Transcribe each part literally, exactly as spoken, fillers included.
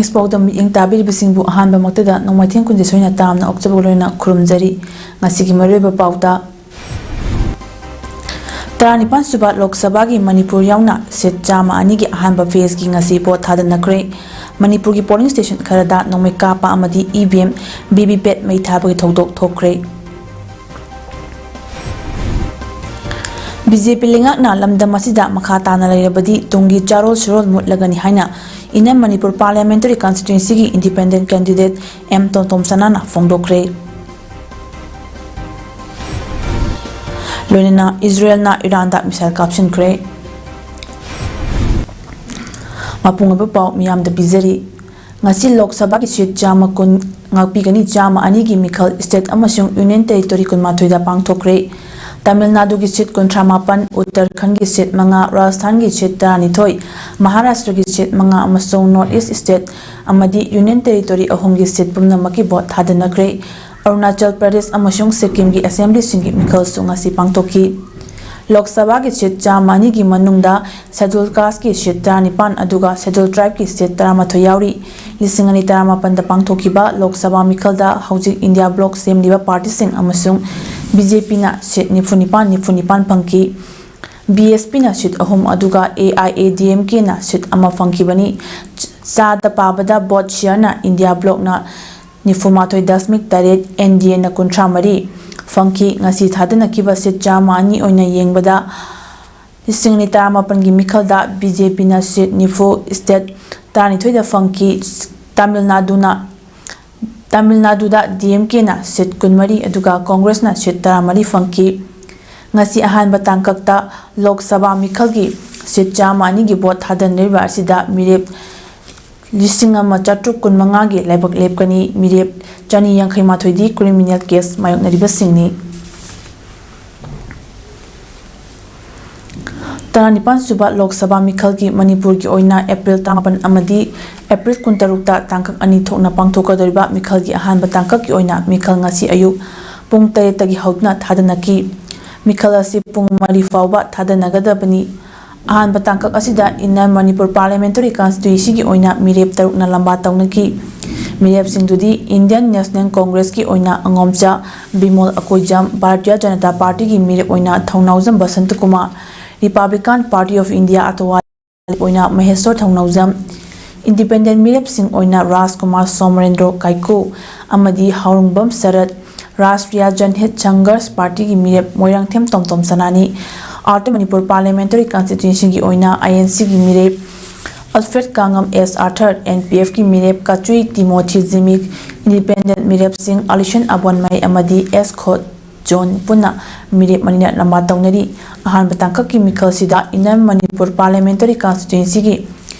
ꯄꯥꯎꯗꯝ ꯃꯤꯠꯌꯦꯡ ꯇꯥꯕꯤꯔꯤꯕꯁꯤꯡꯕꯨ ꯑꯍꯥꯟꯕꯃꯛꯇꯗ ꯅꯣꯡꯃꯥꯏꯊꯦꯝ ꯈꯨꯟꯖꯦ ꯁꯣꯏꯅ ꯇꯥꯝꯅ ꯑꯣꯛꯆꯕꯒ ꯂꯣꯏꯅꯅ ꯈꯨꯔꯨꯝꯖꯔꯤ꯫ ꯉꯁꯤꯒꯤ ꯃꯔꯨꯑꯣꯏꯕ ꯄꯥꯎꯗ, ꯇꯔꯥꯅꯤꯄꯥꯟ ꯁꯨꯕ ꯂꯣꯛ ꯁꯚꯥꯒꯤ ꯃꯅꯤꯄꯨꯔ ꯌꯥꯎꯅ ꯁꯤꯠ ꯆꯥꯝꯃ ꯑꯅꯤꯒꯤ ꯑꯍꯥꯟꯕ ꯐꯦꯖꯀꯤ ꯉꯁꯤ ꯚꯣꯠ ꯊꯥꯗꯅꯈ꯭ꯔꯦ꯫ ꯃꯅꯤꯄꯨꯔꯒꯤ ꯄꯣꯂꯤꯡ ꯁ꯭ꯇꯦꯁꯟ ꯈꯔꯗ ꯅꯣꯡꯃꯩ ꯀꯥꯞꯄ ꯑꯃꯗꯤ E V M, V V PAT ꯃꯩ ꯊꯥꯕꯒꯤ ꯊꯧꯗꯣꯛ ꯊꯣꯛꯈ꯭ꯔꯦ꯫ ꯕꯤ ꯖꯦ ꯄꯤ ꯂꯩꯉꯥꯛꯅ ꯂꯝꯗꯝ ꯑꯁꯤꯗ ꯃꯈꯥ ꯇꯥꯅ ꯂꯩꯔꯕꯗꯤ ꯇꯨꯡꯒꯤ ꯆꯥꯔꯣꯜ ꯁꯨꯔꯣꯜ ꯃꯨꯠꯂꯒꯅꯤ ꯍꯥꯏꯅ Inner Manipur Parliamentary Constituencyꯒꯤ independent candidate ꯑꯦꯝ ꯇꯣꯝꯇꯣꯝ ꯁꯅꯥꯅ ꯐꯣꯡꯗꯣꯛꯈ꯭ꯔꯦ꯫ ꯂꯣꯏꯅꯅ ꯏꯖꯔꯦꯜꯅ ꯏꯔꯥꯟꯗ missile ꯀꯥꯞꯁꯤꯟꯈ꯭ꯔꯦ꯫ ꯃꯄꯨꯡ ꯑꯣꯏꯕ ꯄꯥꯎ ꯃꯤꯌꯥꯝꯗ ꯄꯤꯖꯔꯤ꯫ ꯉꯁꯤ ꯂꯣꯛ ꯁꯚꯥꯒꯤ ꯁꯤꯠ ꯆꯥꯝꯃ ꯀꯨꯟ ꯉꯥꯛꯄꯤꯒꯅꯤ, ꯆꯥꯝꯃ ꯑꯅꯤꯒꯤ ꯃꯤꯈꯜ state ꯑꯃꯁꯨꯡ Union Territory ꯀꯨꯟꯃꯥꯊꯣꯏꯗ ꯄꯥꯡꯊꯣꯛꯈ꯭ꯔꯦ꯫ ꯇꯥꯃꯤꯜ ꯅꯥꯗꯨꯒꯤ ꯁꯤꯠ ꯀꯨꯟꯊ꯭ꯔꯥ ꯃꯥꯄꯟ, ꯎꯠꯇꯔꯈꯟꯒꯤ ꯁꯤꯠ ꯃꯉꯥ, ꯔꯥꯖꯁꯊꯥꯟꯒꯤ ꯁꯤꯠ ꯇꯔꯥꯅꯤꯊꯣꯏ, ꯃꯍꯥꯔꯥꯁꯇ꯭ꯔꯒꯤ ꯁꯤꯠ ꯃꯉꯥ ꯑꯃꯁꯨꯡ North East state ꯑꯃꯗꯤ Union Territory ꯑꯍꯨꯝꯒꯤ ꯁꯤꯠ ꯄꯨꯝꯅꯃꯛꯀꯤ ꯚꯣꯠ ꯊꯥꯗꯅꯈ꯭ꯔꯦ꯫ ꯑꯔꯨꯅꯥꯆꯜ ꯄ꯭ꯔꯗꯦꯁ ꯑꯃꯁꯨꯡ ꯁꯤꯛꯀꯤꯝꯒꯤ ꯑꯦꯁꯦꯝꯕ꯭ꯂꯤꯁꯤꯡꯒꯤ ꯃꯤꯈꯜꯁꯨ ꯉꯁꯤ ꯄꯥꯡꯊꯣꯛꯈꯤ꯫ ꯂꯣꯛ ꯁꯚꯥꯒꯤ ꯁꯤꯠ ꯆꯥꯝꯃ ꯑꯅꯤꯒꯤ ꯃꯅꯨꯡꯗ Scheduled Casteꯀꯤ ꯁꯤꯠ ꯇꯔꯥꯅꯤꯄꯥꯟ, ꯑꯗꯨꯒ Scheduled Tribeꯀꯤ ꯁꯤꯠ ꯇꯔꯥꯃꯥꯊꯣꯏ ꯌꯥꯎꯔꯤ꯫ ꯂꯤꯁꯤꯡ ꯑꯅꯤ ꯇꯔꯥꯃꯥꯄꯟꯗ ꯄꯥꯡꯊꯣꯛꯈꯤꯕ ꯂꯣꯛ ꯁꯚꯥ ꯃꯤꯈꯜꯗ ꯍꯧꯖꯤꯛ ꯏꯟꯗꯤꯌꯥ ꯕ꯭ꯂꯣꯛ ꯁꯦꯝꯂꯤꯕ ꯄꯥꯔꯇꯤꯁꯤꯡ ꯑꯃꯁꯨꯡ ꯕꯤ ꯖꯦ ꯄꯤꯅ ꯁꯤꯠ ꯅꯤꯐꯨ ꯅꯤꯄꯥꯟ, ꯅꯤꯐꯨ ꯅꯤꯄꯥꯟ ꯐꯪꯈꯤ꯫ ꯕꯤ ꯑꯦꯁ ꯄꯤꯅ ꯁꯤꯠ ꯑꯍꯨꯝ, ꯑꯗꯨꯒ A I A D M ꯀꯦꯅ ꯁꯤꯠ ꯑꯃ ꯐꯪꯈꯤꯕꯅꯤ꯫ ꯆꯥꯗ ꯄꯥꯕꯗ ꯚꯣꯠ ꯁꯤꯌꯥꯔꯅ ꯏꯟꯗꯤꯌꯥ ꯕ꯭ꯂꯣꯛꯅ ꯅꯤꯐꯨ ꯃꯥꯊꯣꯏ ꯗꯁꯃꯤꯛ ꯇꯔꯦꯠ, ꯑꯦꯟ ꯗꯤ ꯑꯦꯅ ꯀꯨꯟꯊ꯭ꯔꯥ ꯃꯔꯤ ꯐꯪꯈꯤ꯫ ꯉꯁꯤ ꯊꯥꯗꯅꯈꯤꯕ ꯁꯤꯠ ꯆꯥꯝꯃ ꯑꯅꯤ ꯑꯣꯏꯅ ꯌꯦꯡꯕꯗ, ꯂꯤꯁꯤꯡ ꯑꯅꯤ ꯇꯔꯥꯃꯥꯄꯟꯒꯤ ꯃꯤꯈꯜꯗ ꯕꯤ ꯖꯦ ꯄꯤꯅ ꯁꯤꯠ ꯅꯤꯐꯨ, state ꯇꯔꯥꯅꯤꯊꯣꯏꯗ ꯐꯪꯈꯤ꯫ ꯇꯥꯃꯤꯜ ꯅꯥꯗꯨꯅ, ꯇꯥꯃꯤꯜ ꯅꯥꯗꯨꯗ ꯗꯤ ꯑꯦꯝ ꯀꯦꯅ ꯁꯤꯠ ꯀꯨꯟꯃꯔꯤ, ꯑꯗꯨꯒ ꯀꯣꯡꯒ꯭ꯔꯦꯁꯅ ꯁꯤꯠ ꯇꯔꯥꯃꯔꯤ ꯐꯪꯈꯤ꯫ ꯉꯁꯤ ꯑꯍꯥꯟꯕ ꯇꯥꯡꯀꯛꯇ ꯂꯣꯛ ꯁꯚꯥ ꯃꯤꯈꯜꯒꯤ ꯁꯤꯠ ꯆꯥꯝꯃ ꯑꯅꯤꯒꯤ ꯚꯣꯠ ꯊꯥꯗꯅꯔꯤꯕ ꯑꯁꯤꯗ ꯃꯤꯔꯦꯞ ꯂꯤꯁꯤꯡ ꯑꯃ ꯆꯥꯇ꯭ꯔꯨꯛ ꯀꯨꯟꯃꯉꯥꯒꯤ ꯂꯥꯏꯕꯛ ꯂꯦꯞꯀꯅꯤ꯫ ꯃꯤꯔꯦꯞ ꯆꯅꯤ ꯌꯥꯡꯈꯩ ꯃꯥꯊꯣꯏꯗꯤ criminal case ꯃꯥꯌꯣꯛꯅꯔꯤꯕꯁꯤꯡꯅꯤ꯫ ꯇꯔꯥꯅꯤꯄꯥꯟ ꯁꯨꯕ ꯂꯣꯛ ꯁꯚꯥ ꯃꯤꯈꯜꯒꯤ ꯃꯅꯤꯄꯨꯔꯒꯤ ꯑꯣꯏꯅ ꯑꯦꯄ꯭ꯔꯤꯜ ꯇꯔꯥꯃꯥꯄꯟ ꯑꯃꯗꯤ ꯑꯦꯄ꯭ꯔꯤꯜ ꯀꯨꯟꯇꯔꯨꯛꯇ ꯇꯥꯡꯀꯛ ꯑꯅꯤ ꯊꯣꯛꯅ ꯄꯥꯡꯊꯣꯛꯀꯗꯧꯔꯤꯕ ꯃꯤꯈꯜꯒꯤ ꯑꯍꯥꯟꯕ ꯇꯥꯡꯀꯛꯀꯤ ꯑꯣꯏꯅ ꯃꯤꯈꯜ ꯉꯁꯤ ꯑꯌꯨꯛ ꯄꯨꯡ ꯇꯔꯦꯠꯇꯒꯤ ꯍꯧꯗꯨꯅ ꯊꯥꯗꯅꯈꯤ꯫ ꯃꯤꯈꯜ ꯑꯁꯤ ꯄꯨꯡ ꯃꯔꯤ ꯐꯥꯎꯕ ꯊꯥꯗꯅꯒꯗꯕꯅꯤ꯫ ꯑꯍꯥꯟꯕ ꯇꯥꯡꯀꯛ ꯑꯁꯤꯗ Inner Manipur Parliamentary Constituencyꯒꯤ ꯑꯣꯏꯅ ꯃꯤꯔꯦꯞ ꯇꯔꯨꯛꯅ ꯂꯝꯕꯥ ꯇꯧꯅꯈꯤ꯫ ꯃꯤꯔꯦꯞꯁꯤꯡꯗꯨꯗꯤ Indian National Congressꯀꯤ ꯑꯣꯏꯅ ꯑꯉꯣꯝꯆꯥ ꯕꯤꯃꯣꯜ ꯑꯀꯣꯏꯖꯝ, Bharatiya Janata Partyꯒꯤ ꯃꯤꯔꯦꯞ ꯑꯣꯏꯅ ꯊꯧꯅꯥꯎꯖꯝ Basanta Kumar, Republican Party of India ꯑꯇꯋꯥ ꯑꯣꯏꯅ ꯃꯍꯦꯁꯣꯔ ꯊꯧꯅꯥꯎꯖꯝ, Independent ꯃꯤꯔꯦꯞꯁꯤꯡ ꯑꯣꯏꯅ ꯔꯥꯖꯀꯨꯃꯥꯔ ꯁꯣꯃꯔꯦꯟꯗ꯭ꯔꯣ ꯀꯥꯏꯀꯨ ꯑꯃꯗꯤ ꯍꯥꯎꯔꯨꯡꯕꯝ ꯁꯔꯠ, Rashtriya Janhit Sangharsh Partyꯒꯤ ꯃꯤꯔꯦꯞ ꯃꯣꯏꯔꯥꯡꯊꯦꯝ ꯇꯣꯝꯇꯣꯝ ꯁꯅꯥꯅꯤ꯫ Outer Manipur Parliamentary Constituencyꯒꯤ ꯑꯣꯏꯅ INCꯒꯤ ꯃꯤꯔꯦꯞ ꯑꯜꯐ꯭ꯔꯦꯗ ꯀꯥꯉꯝ, S Arthur, NPFꯀꯤ ꯃꯤꯔꯦꯞ ꯀꯥꯆꯨꯏ ꯇꯤꯃꯣꯊꯤ ꯖꯤꯃꯤꯛ, Independent ꯃꯤꯔꯦꯞꯁꯤꯡ ꯑꯂꯤꯁꯟ ꯑꯕꯣꯟꯃꯩ ꯑꯃꯗꯤ S ꯈꯣꯠ ꯖꯣꯟ ꯄꯨꯟꯅ ꯃꯤꯔꯦꯞ ꯃꯔꯤꯅ ꯂꯝꯕꯥ ꯇꯧꯅꯔꯤ꯫ ꯑꯍꯥꯟꯕ ꯇꯥꯡꯀꯛꯀꯤ ꯃꯤꯈꯜꯁꯤꯗ Inner Manipur Parliamentary Constituencyꯒꯤ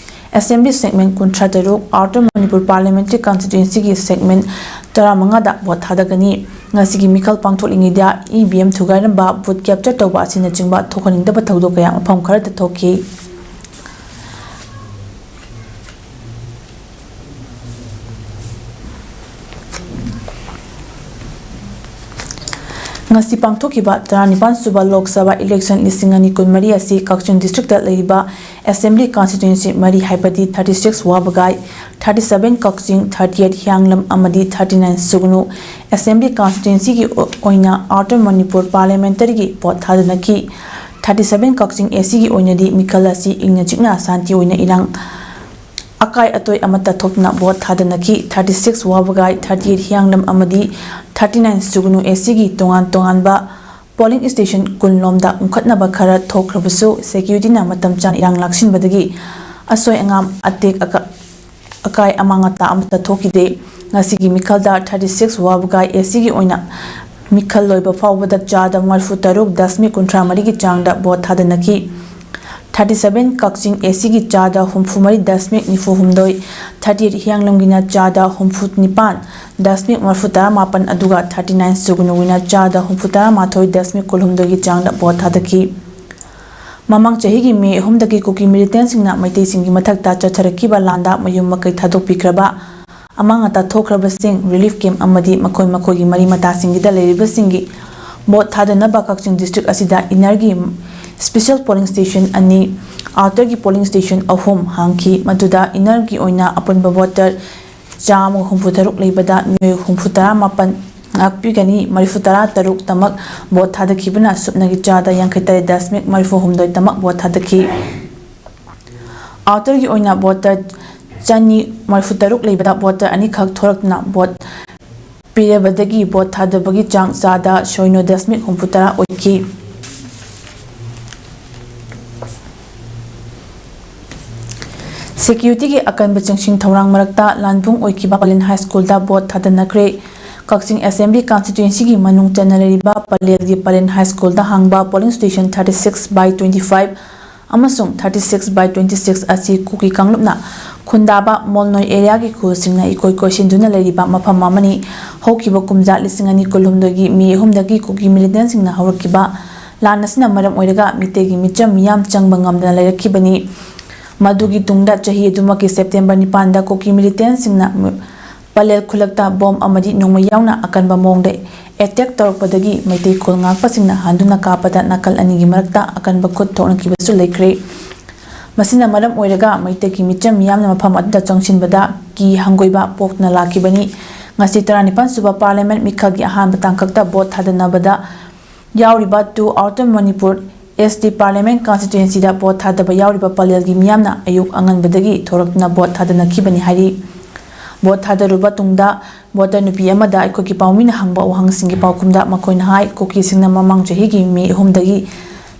Assembly segment ꯀꯨꯟꯊ꯭ꯔꯥ ꯇꯔꯨꯛ, Outer Manipur Parliamentary Constituencyꯒꯤ segment ꯇꯔꯥꯃꯉꯥꯗ ꯚꯣꯠ ꯊꯥꯗꯒꯅꯤ꯫ ꯉꯁꯤꯒꯤ ꯃꯤꯈꯜ ꯄꯥꯡꯊꯣꯛꯂꯤꯉꯩꯗ EVM ꯊꯨꯒꯥꯏꯔꯝꯕ, vote capture ꯇꯧꯕ ꯑꯁꯤꯅꯆꯤꯡꯕ ꯊꯣꯛꯍꯟꯅꯤꯡꯗꯕ ꯊꯧꯗꯣꯛ ꯀꯌꯥ ꯃꯐꯝ ꯈꯔꯗ ꯊꯣꯛꯈꯤ꯫ ꯉꯁꯤ ꯄꯥꯡꯊꯣꯛꯈꯤꯕ ꯇꯔꯥꯅꯤꯄꯥꯟ ꯁꯨꯕ ꯂꯣꯛ ꯁꯚꯥ election ꯂꯤꯁꯤꯡ ꯑꯅꯤ ꯀꯨꯟꯃꯔꯤ ꯑꯁꯤ ꯀꯛꯆꯤꯡ districtꯇ ꯂꯩꯔꯤꯕ Assembly Constituency ꯃꯔꯤ, ꯍꯥꯏꯕꯗꯤ thirty six ꯋꯥꯕꯒꯥꯏ, thirty seven ꯀꯛꯆꯤꯡ, thirty eight ꯍꯤꯌꯥꯡꯂꯝ ꯑꯃꯗꯤ thirty nine ꯁꯨꯒꯅꯨ Assembly Constituencyꯒꯤ ꯑꯣꯏꯅ Outer Manipur Parliamentaryꯒꯤ ꯚꯣꯠ ꯊꯥꯗꯅꯈꯤ꯫ Thirty seven ꯀꯛꯆꯤꯡ ACꯒꯤ ꯑꯣꯏꯅꯗꯤ ꯃꯤꯈꯜ ꯑꯁꯤ ꯏꯪꯅ ꯆꯤꯛꯅ ꯁꯥꯟꯇꯤ ꯑꯣꯏꯅ ꯏꯔꯥꯡ ꯑꯀꯥꯏ ꯑꯇꯣꯏ ꯑꯃꯠꯇ ꯊꯣꯛꯇꯅ ꯚꯣꯠ ꯊꯥꯗꯅꯈꯤ꯫ Thirty six ꯋꯥꯕꯒꯥꯏ, thirty eight ꯍꯤꯌꯥꯡꯂꯝ ꯑꯃꯗꯤ thirty nine ꯁꯨꯒꯅꯨ ACꯒꯤ ꯇꯣꯉꯥꯟ ꯇꯣꯉꯥꯟꯕ polling station ꯀꯨꯟ ꯂꯣꯝꯗ ꯎꯪꯈꯠꯅꯕ ꯈꯔ ꯊꯣꯛꯈ꯭ꯔꯕꯁꯨ, securityꯅ ꯃꯇꯝ ꯆꯥꯅ ꯏꯔꯥꯡ ꯂꯥꯛꯁꯤꯟꯕꯗꯒꯤ ꯑꯁꯣꯏ ꯑꯉꯥꯝ, ꯑꯇꯦꯛ ꯑꯀ-, ꯑꯀꯥꯏ ꯑꯃꯥꯡ ꯑꯇꯥ ꯑꯃꯠꯇ ꯊꯣꯛꯈꯤꯗꯦ꯫ ꯉꯁꯤꯒꯤ ꯃꯤꯈꯜꯗ thirty six ꯋꯥꯕꯒꯥꯏ ACꯒꯤ ꯑꯣꯏꯅ ꯃꯤꯈꯜ ꯂꯣꯏꯕ ꯐꯥꯎꯕꯗ ꯆꯥꯗ ꯃꯔꯤꯐꯨ ꯇꯔꯨꯛ ꯗꯁꯃꯤꯛ ꯀꯨꯟꯊ꯭ꯔꯥ ꯃꯔꯤꯒꯤ ꯆꯥꯡꯗ ꯚꯣꯠ ꯊꯥꯗꯅꯈꯤ꯫ Thirty seven ꯀꯛꯆꯤꯡ ACꯒꯤ ꯆꯥꯗ ꯍꯨꯝꯐꯨ ꯃꯔꯤ ꯗꯁꯃꯤꯛ ꯅꯤꯐꯨ ꯍꯨꯝꯗꯣꯏ, thirty eight ꯍꯤꯌꯥꯡꯂꯝꯒꯤꯅ ꯆꯥꯗ ꯍꯨꯝꯐꯨ ꯅꯤꯄꯥꯟ ꯗꯁꯃꯤꯛ ꯃꯔꯤꯐꯨ ꯇꯔꯥ ꯃꯥꯄꯟ, ꯑꯗꯨꯒ thirty nine ꯁꯨꯒꯅꯨꯒꯤꯅ ꯆꯥꯗ ꯍꯨꯝꯐꯨ ꯇꯔꯥ ꯃꯥꯊꯣꯏ ꯗꯁꯃꯤꯛ ꯀꯨꯟꯍꯨꯝꯗꯣꯏꯒꯤ ꯆꯥꯡꯗ ꯚꯣꯠ ꯊꯥꯗꯈꯤ꯫ ꯃꯃꯥꯡ ꯆꯍꯤꯒꯤ ꯃꯦ ꯑꯍꯨꯝꯗꯒꯤ ꯀꯨꯀꯤ militantꯁꯤꯡꯅ ꯃꯩꯇꯩꯁꯤꯡꯒꯤ ꯃꯊꯛꯇ ꯆꯠꯊꯔꯛꯈꯤꯕ ꯂꯥꯟꯗ ꯃꯌꯨꯝ ꯃꯀꯩ ꯊꯥꯗꯣꯛꯄꯤꯈ꯭ꯔꯕ, ꯑꯃꯥꯡ ꯑꯇꯥ ꯊꯣꯛꯈ꯭ꯔꯕꯁꯤꯡ relief camp ꯑꯃꯗꯤ ꯃꯈꯣꯏ ꯃꯈꯣꯏꯒꯤ ꯃꯔꯤ ꯃꯇꯥꯁꯤꯡꯒꯤꯗ ꯂꯩꯔꯤꯕꯁꯤꯡꯒꯤ ꯚꯣꯠ ꯊꯥꯗꯅꯕ ꯀꯛꯆꯤꯡ ꯗꯤꯁꯇ꯭ꯔꯤꯛ ꯑꯁꯤꯗ ꯏꯟꯅꯔꯒꯤ ꯁ꯭ꯄꯦꯁꯦꯜ ꯄꯣꯂꯤꯡ ꯁ꯭ꯇꯦꯁꯟ ꯑꯅꯤ, ꯑꯥꯎꯇꯔꯒꯤ ꯄꯣꯂꯤꯡ ꯁ꯭ꯇꯦꯁꯟ ꯑꯍꯨꯝ ꯍꯥꯡꯈꯤ꯫ ꯃꯗꯨꯗ ꯏꯟꯅꯔꯒꯤ ꯑꯣꯏꯅ ꯑꯄꯨꯟꯕ ꯚꯣꯇꯔ ꯆꯥꯝꯃꯒ ꯍꯨꯝꯐꯨ ꯇꯔꯨꯛ ꯂꯩꯕꯗ ꯃꯤꯑꯣꯏ ꯍꯨꯝꯐꯨ ꯇꯔꯥ ꯃꯥꯄꯟ ꯉꯥꯛꯄꯤꯒꯅꯤ, ꯃꯔꯤꯐꯨ ꯇꯔꯥ ꯇꯔꯨꯛ ꯇꯃꯛ ꯚꯣꯠ ꯊꯥꯗꯈꯤꯕꯅ ꯁꯨꯞꯅꯒꯤ ꯆꯥꯗ ꯌꯥꯡꯈꯩ ꯇꯔꯦꯠ ꯗꯁꯃꯤꯛ ꯃꯔꯤꯐꯨ ꯍꯨꯝꯗꯣꯏ ꯇꯃꯛ ꯚꯣꯠ ꯊꯥꯗꯈꯤ꯫ ꯑꯥꯎꯇꯔꯒꯤ ꯑꯣꯏꯅ ꯚꯣꯇꯔ ꯆꯅꯤ ꯃꯔꯤꯐꯨ ꯇꯔꯨꯛ ꯂꯩꯕꯗ ꯚꯣꯇꯔ ꯑꯅꯤꯈꯛ ꯊꯣꯔꯛꯇꯨꯅ ꯚꯣꯠ ꯄꯤꯔꯕꯗꯒꯤ ꯚꯣꯠ ꯊꯥꯗꯕꯒꯤ ꯆꯥꯡ ꯆꯥꯗ ꯁꯣꯏꯅꯣ ꯗꯁꯃꯤꯛ ꯍꯨꯝꯐꯨ ꯇꯔꯥ ꯑꯣꯏꯈꯤ꯫ ꯁꯦꯀ꯭ꯌꯨꯔꯤꯇꯤꯒꯤ ꯑꯀꯟꯕ ꯆꯪꯁꯤꯟ ꯊꯧꯔꯥꯡ ꯃꯔꯛꯇ ꯂꯥꯟꯕꯨꯡ ꯑꯣꯏꯈꯤꯕ ꯄꯂꯦꯜ ꯍꯥꯏ ꯁ꯭ꯀꯨꯜꯗ ꯚꯣꯠ ꯊꯥꯗꯅꯈ꯭ꯔꯦ꯫ ꯀꯛꯆꯤꯡ ꯑꯦꯁꯦꯝꯕ꯭ꯂꯤ ꯀꯟꯁꯇꯤꯇ꯭ꯋꯦꯟꯁꯤꯒꯤ ꯃꯅꯨꯡ ꯆꯟꯅ ꯂꯩꯔꯤꯕ ꯄꯂꯦꯜꯒꯤ ꯄꯂꯦꯜ ꯍꯥꯏ ꯁ꯭ꯀꯨꯜꯗ ꯍꯥꯡꯕ polling station thirty six by twenty five ꯑꯃꯁꯨꯡ thirty six by twenty six ꯑꯁꯤ ꯀꯨꯀꯤ ꯀꯥꯡꯂꯨꯞꯅ ꯈꯨꯟꯗꯥꯕ ꯃꯣꯜꯅꯣꯏ ꯑꯦꯔꯤꯌꯥꯒꯤ ꯈꯨꯜꯁꯤꯡꯅ ꯏꯀꯣꯏ ꯀꯣꯏꯁꯤꯟꯗꯨꯅ ꯂꯩꯔꯤꯕ ꯃꯐꯝ ꯑꯃꯅꯤ꯫ ꯍꯧꯈꯤꯕ ꯀꯨꯝꯖꯥ ꯂꯤꯁꯤꯡ ꯑꯅꯤ ꯀꯨꯟꯍꯨꯝꯗꯣꯏꯒꯤ ꯃꯦ ꯑꯍꯨꯝꯗꯒꯤ ꯀꯨꯀꯤ ꯃꯤꯂꯤꯇꯦꯟꯁꯤꯡꯅ ꯍꯧꯔꯛꯈꯤꯕ ꯂꯥꯟ ꯑꯁꯤꯅ ꯃꯔꯝ ꯑꯣꯏꯔꯒ ꯃꯤꯇꯩꯒꯤ ꯃꯤꯆꯝ ꯃꯤꯌꯥꯝ ꯆꯪꯕ ꯉꯝꯗꯅ ꯂꯩꯔꯛꯈꯤꯕꯅꯤ꯫ ꯃꯗꯨꯒꯤ ꯇꯨꯡꯗ ꯆꯍꯤ ꯑꯗꯨꯃꯛꯀꯤ ꯁꯦꯞꯇꯦꯝꯕꯔ ꯅꯤꯄꯥꯟꯗ ꯀꯨꯀꯤ ꯃꯤꯂꯤꯇꯦꯟꯁꯤꯡꯅ ꯄꯂꯦꯜ ꯈꯨꯜꯂꯛꯇ ꯕꯣꯝ ꯑꯃꯗꯤ ꯅꯣꯡꯃꯩ ꯌꯥꯎꯅ ꯑꯀꯟꯕ ꯃꯑꯣꯡꯗ ꯑꯦꯇꯦꯛ ꯇꯧꯔꯛꯄꯗꯒꯤ ꯃꯩꯇꯩ ꯈꯨꯜ ꯉꯥꯛꯄꯁꯤꯡꯅ ꯍꯟꯗꯨꯅ ꯀꯥꯞꯄꯗ ꯅꯥꯀꯜ ꯑꯅꯤꯒꯤ ꯃꯔꯛꯇ ꯑꯀꯟꯕ ꯈꯨꯠ ꯊꯣꯛꯅꯈꯤꯕꯁꯨ ꯂꯩꯈ꯭ꯔꯦ꯫ ꯃꯁꯤꯅ ꯃꯔꯝ ꯑꯣꯏꯔꯒ ꯃꯩꯇꯩꯒꯤ ꯃꯤꯆꯝ ꯃꯤꯌꯥꯝꯅ ꯃꯐꯝ ꯑꯗꯨꯗ ꯆꯪꯁꯤꯟꯕꯗ ꯀꯤ ꯍꯪꯒꯣꯏꯕ ꯄꯣꯛꯇꯨꯅ ꯂꯥꯛꯈꯤꯕꯅꯤ꯫ ꯉꯁꯤ ꯇꯔꯥꯅꯤꯄꯥꯟ ꯁꯨꯕ ꯄꯥꯔꯂꯤꯌꯥꯃꯦꯟꯠ ꯃꯤꯈꯜꯒꯤ ꯑꯍꯥꯟꯕ ꯇꯥꯡꯀꯛꯇ ꯚꯣꯠ ꯊꯥꯗꯅꯕꯗ ꯌꯥꯎꯔꯤꯕ two Outer Manipur S T Parliament Constituencyꯗ ꯚꯣꯠ ꯊꯥꯗꯕ ꯌꯥꯎꯔꯤꯕ ꯄꯂꯦꯜꯒꯤ ꯃꯤꯌꯥꯝꯅ ꯑꯌꯨꯛ ꯑꯉꯟꯕꯗꯒꯤ ꯊꯣꯔꯛꯇꯨꯅ ꯚꯣꯠ ꯊꯥꯗꯅꯈꯤꯕꯅꯤ ꯍꯥꯏꯔꯤ꯫ ꯚꯣꯠ ꯊꯥꯗꯔꯨꯕ ꯇꯨꯡꯗ ꯚꯣꯇꯔ ꯅꯨꯄꯤ ꯑꯃꯗ ꯑꯩꯈꯣꯏꯒꯤ ꯄꯥꯎꯃꯤꯅ ꯍꯪꯕ ꯋꯥꯍꯪꯁꯤꯡꯒꯤ ꯄꯥꯎꯈꯨꯝꯗ ꯃꯈꯣꯏꯅ ꯍꯥꯏ, ꯀꯨꯀꯤꯁꯤꯡꯅ ꯃꯃꯥꯡ ꯆꯍꯤꯒꯤ ꯃꯦ ꯑꯍꯨꯝꯗꯒꯤ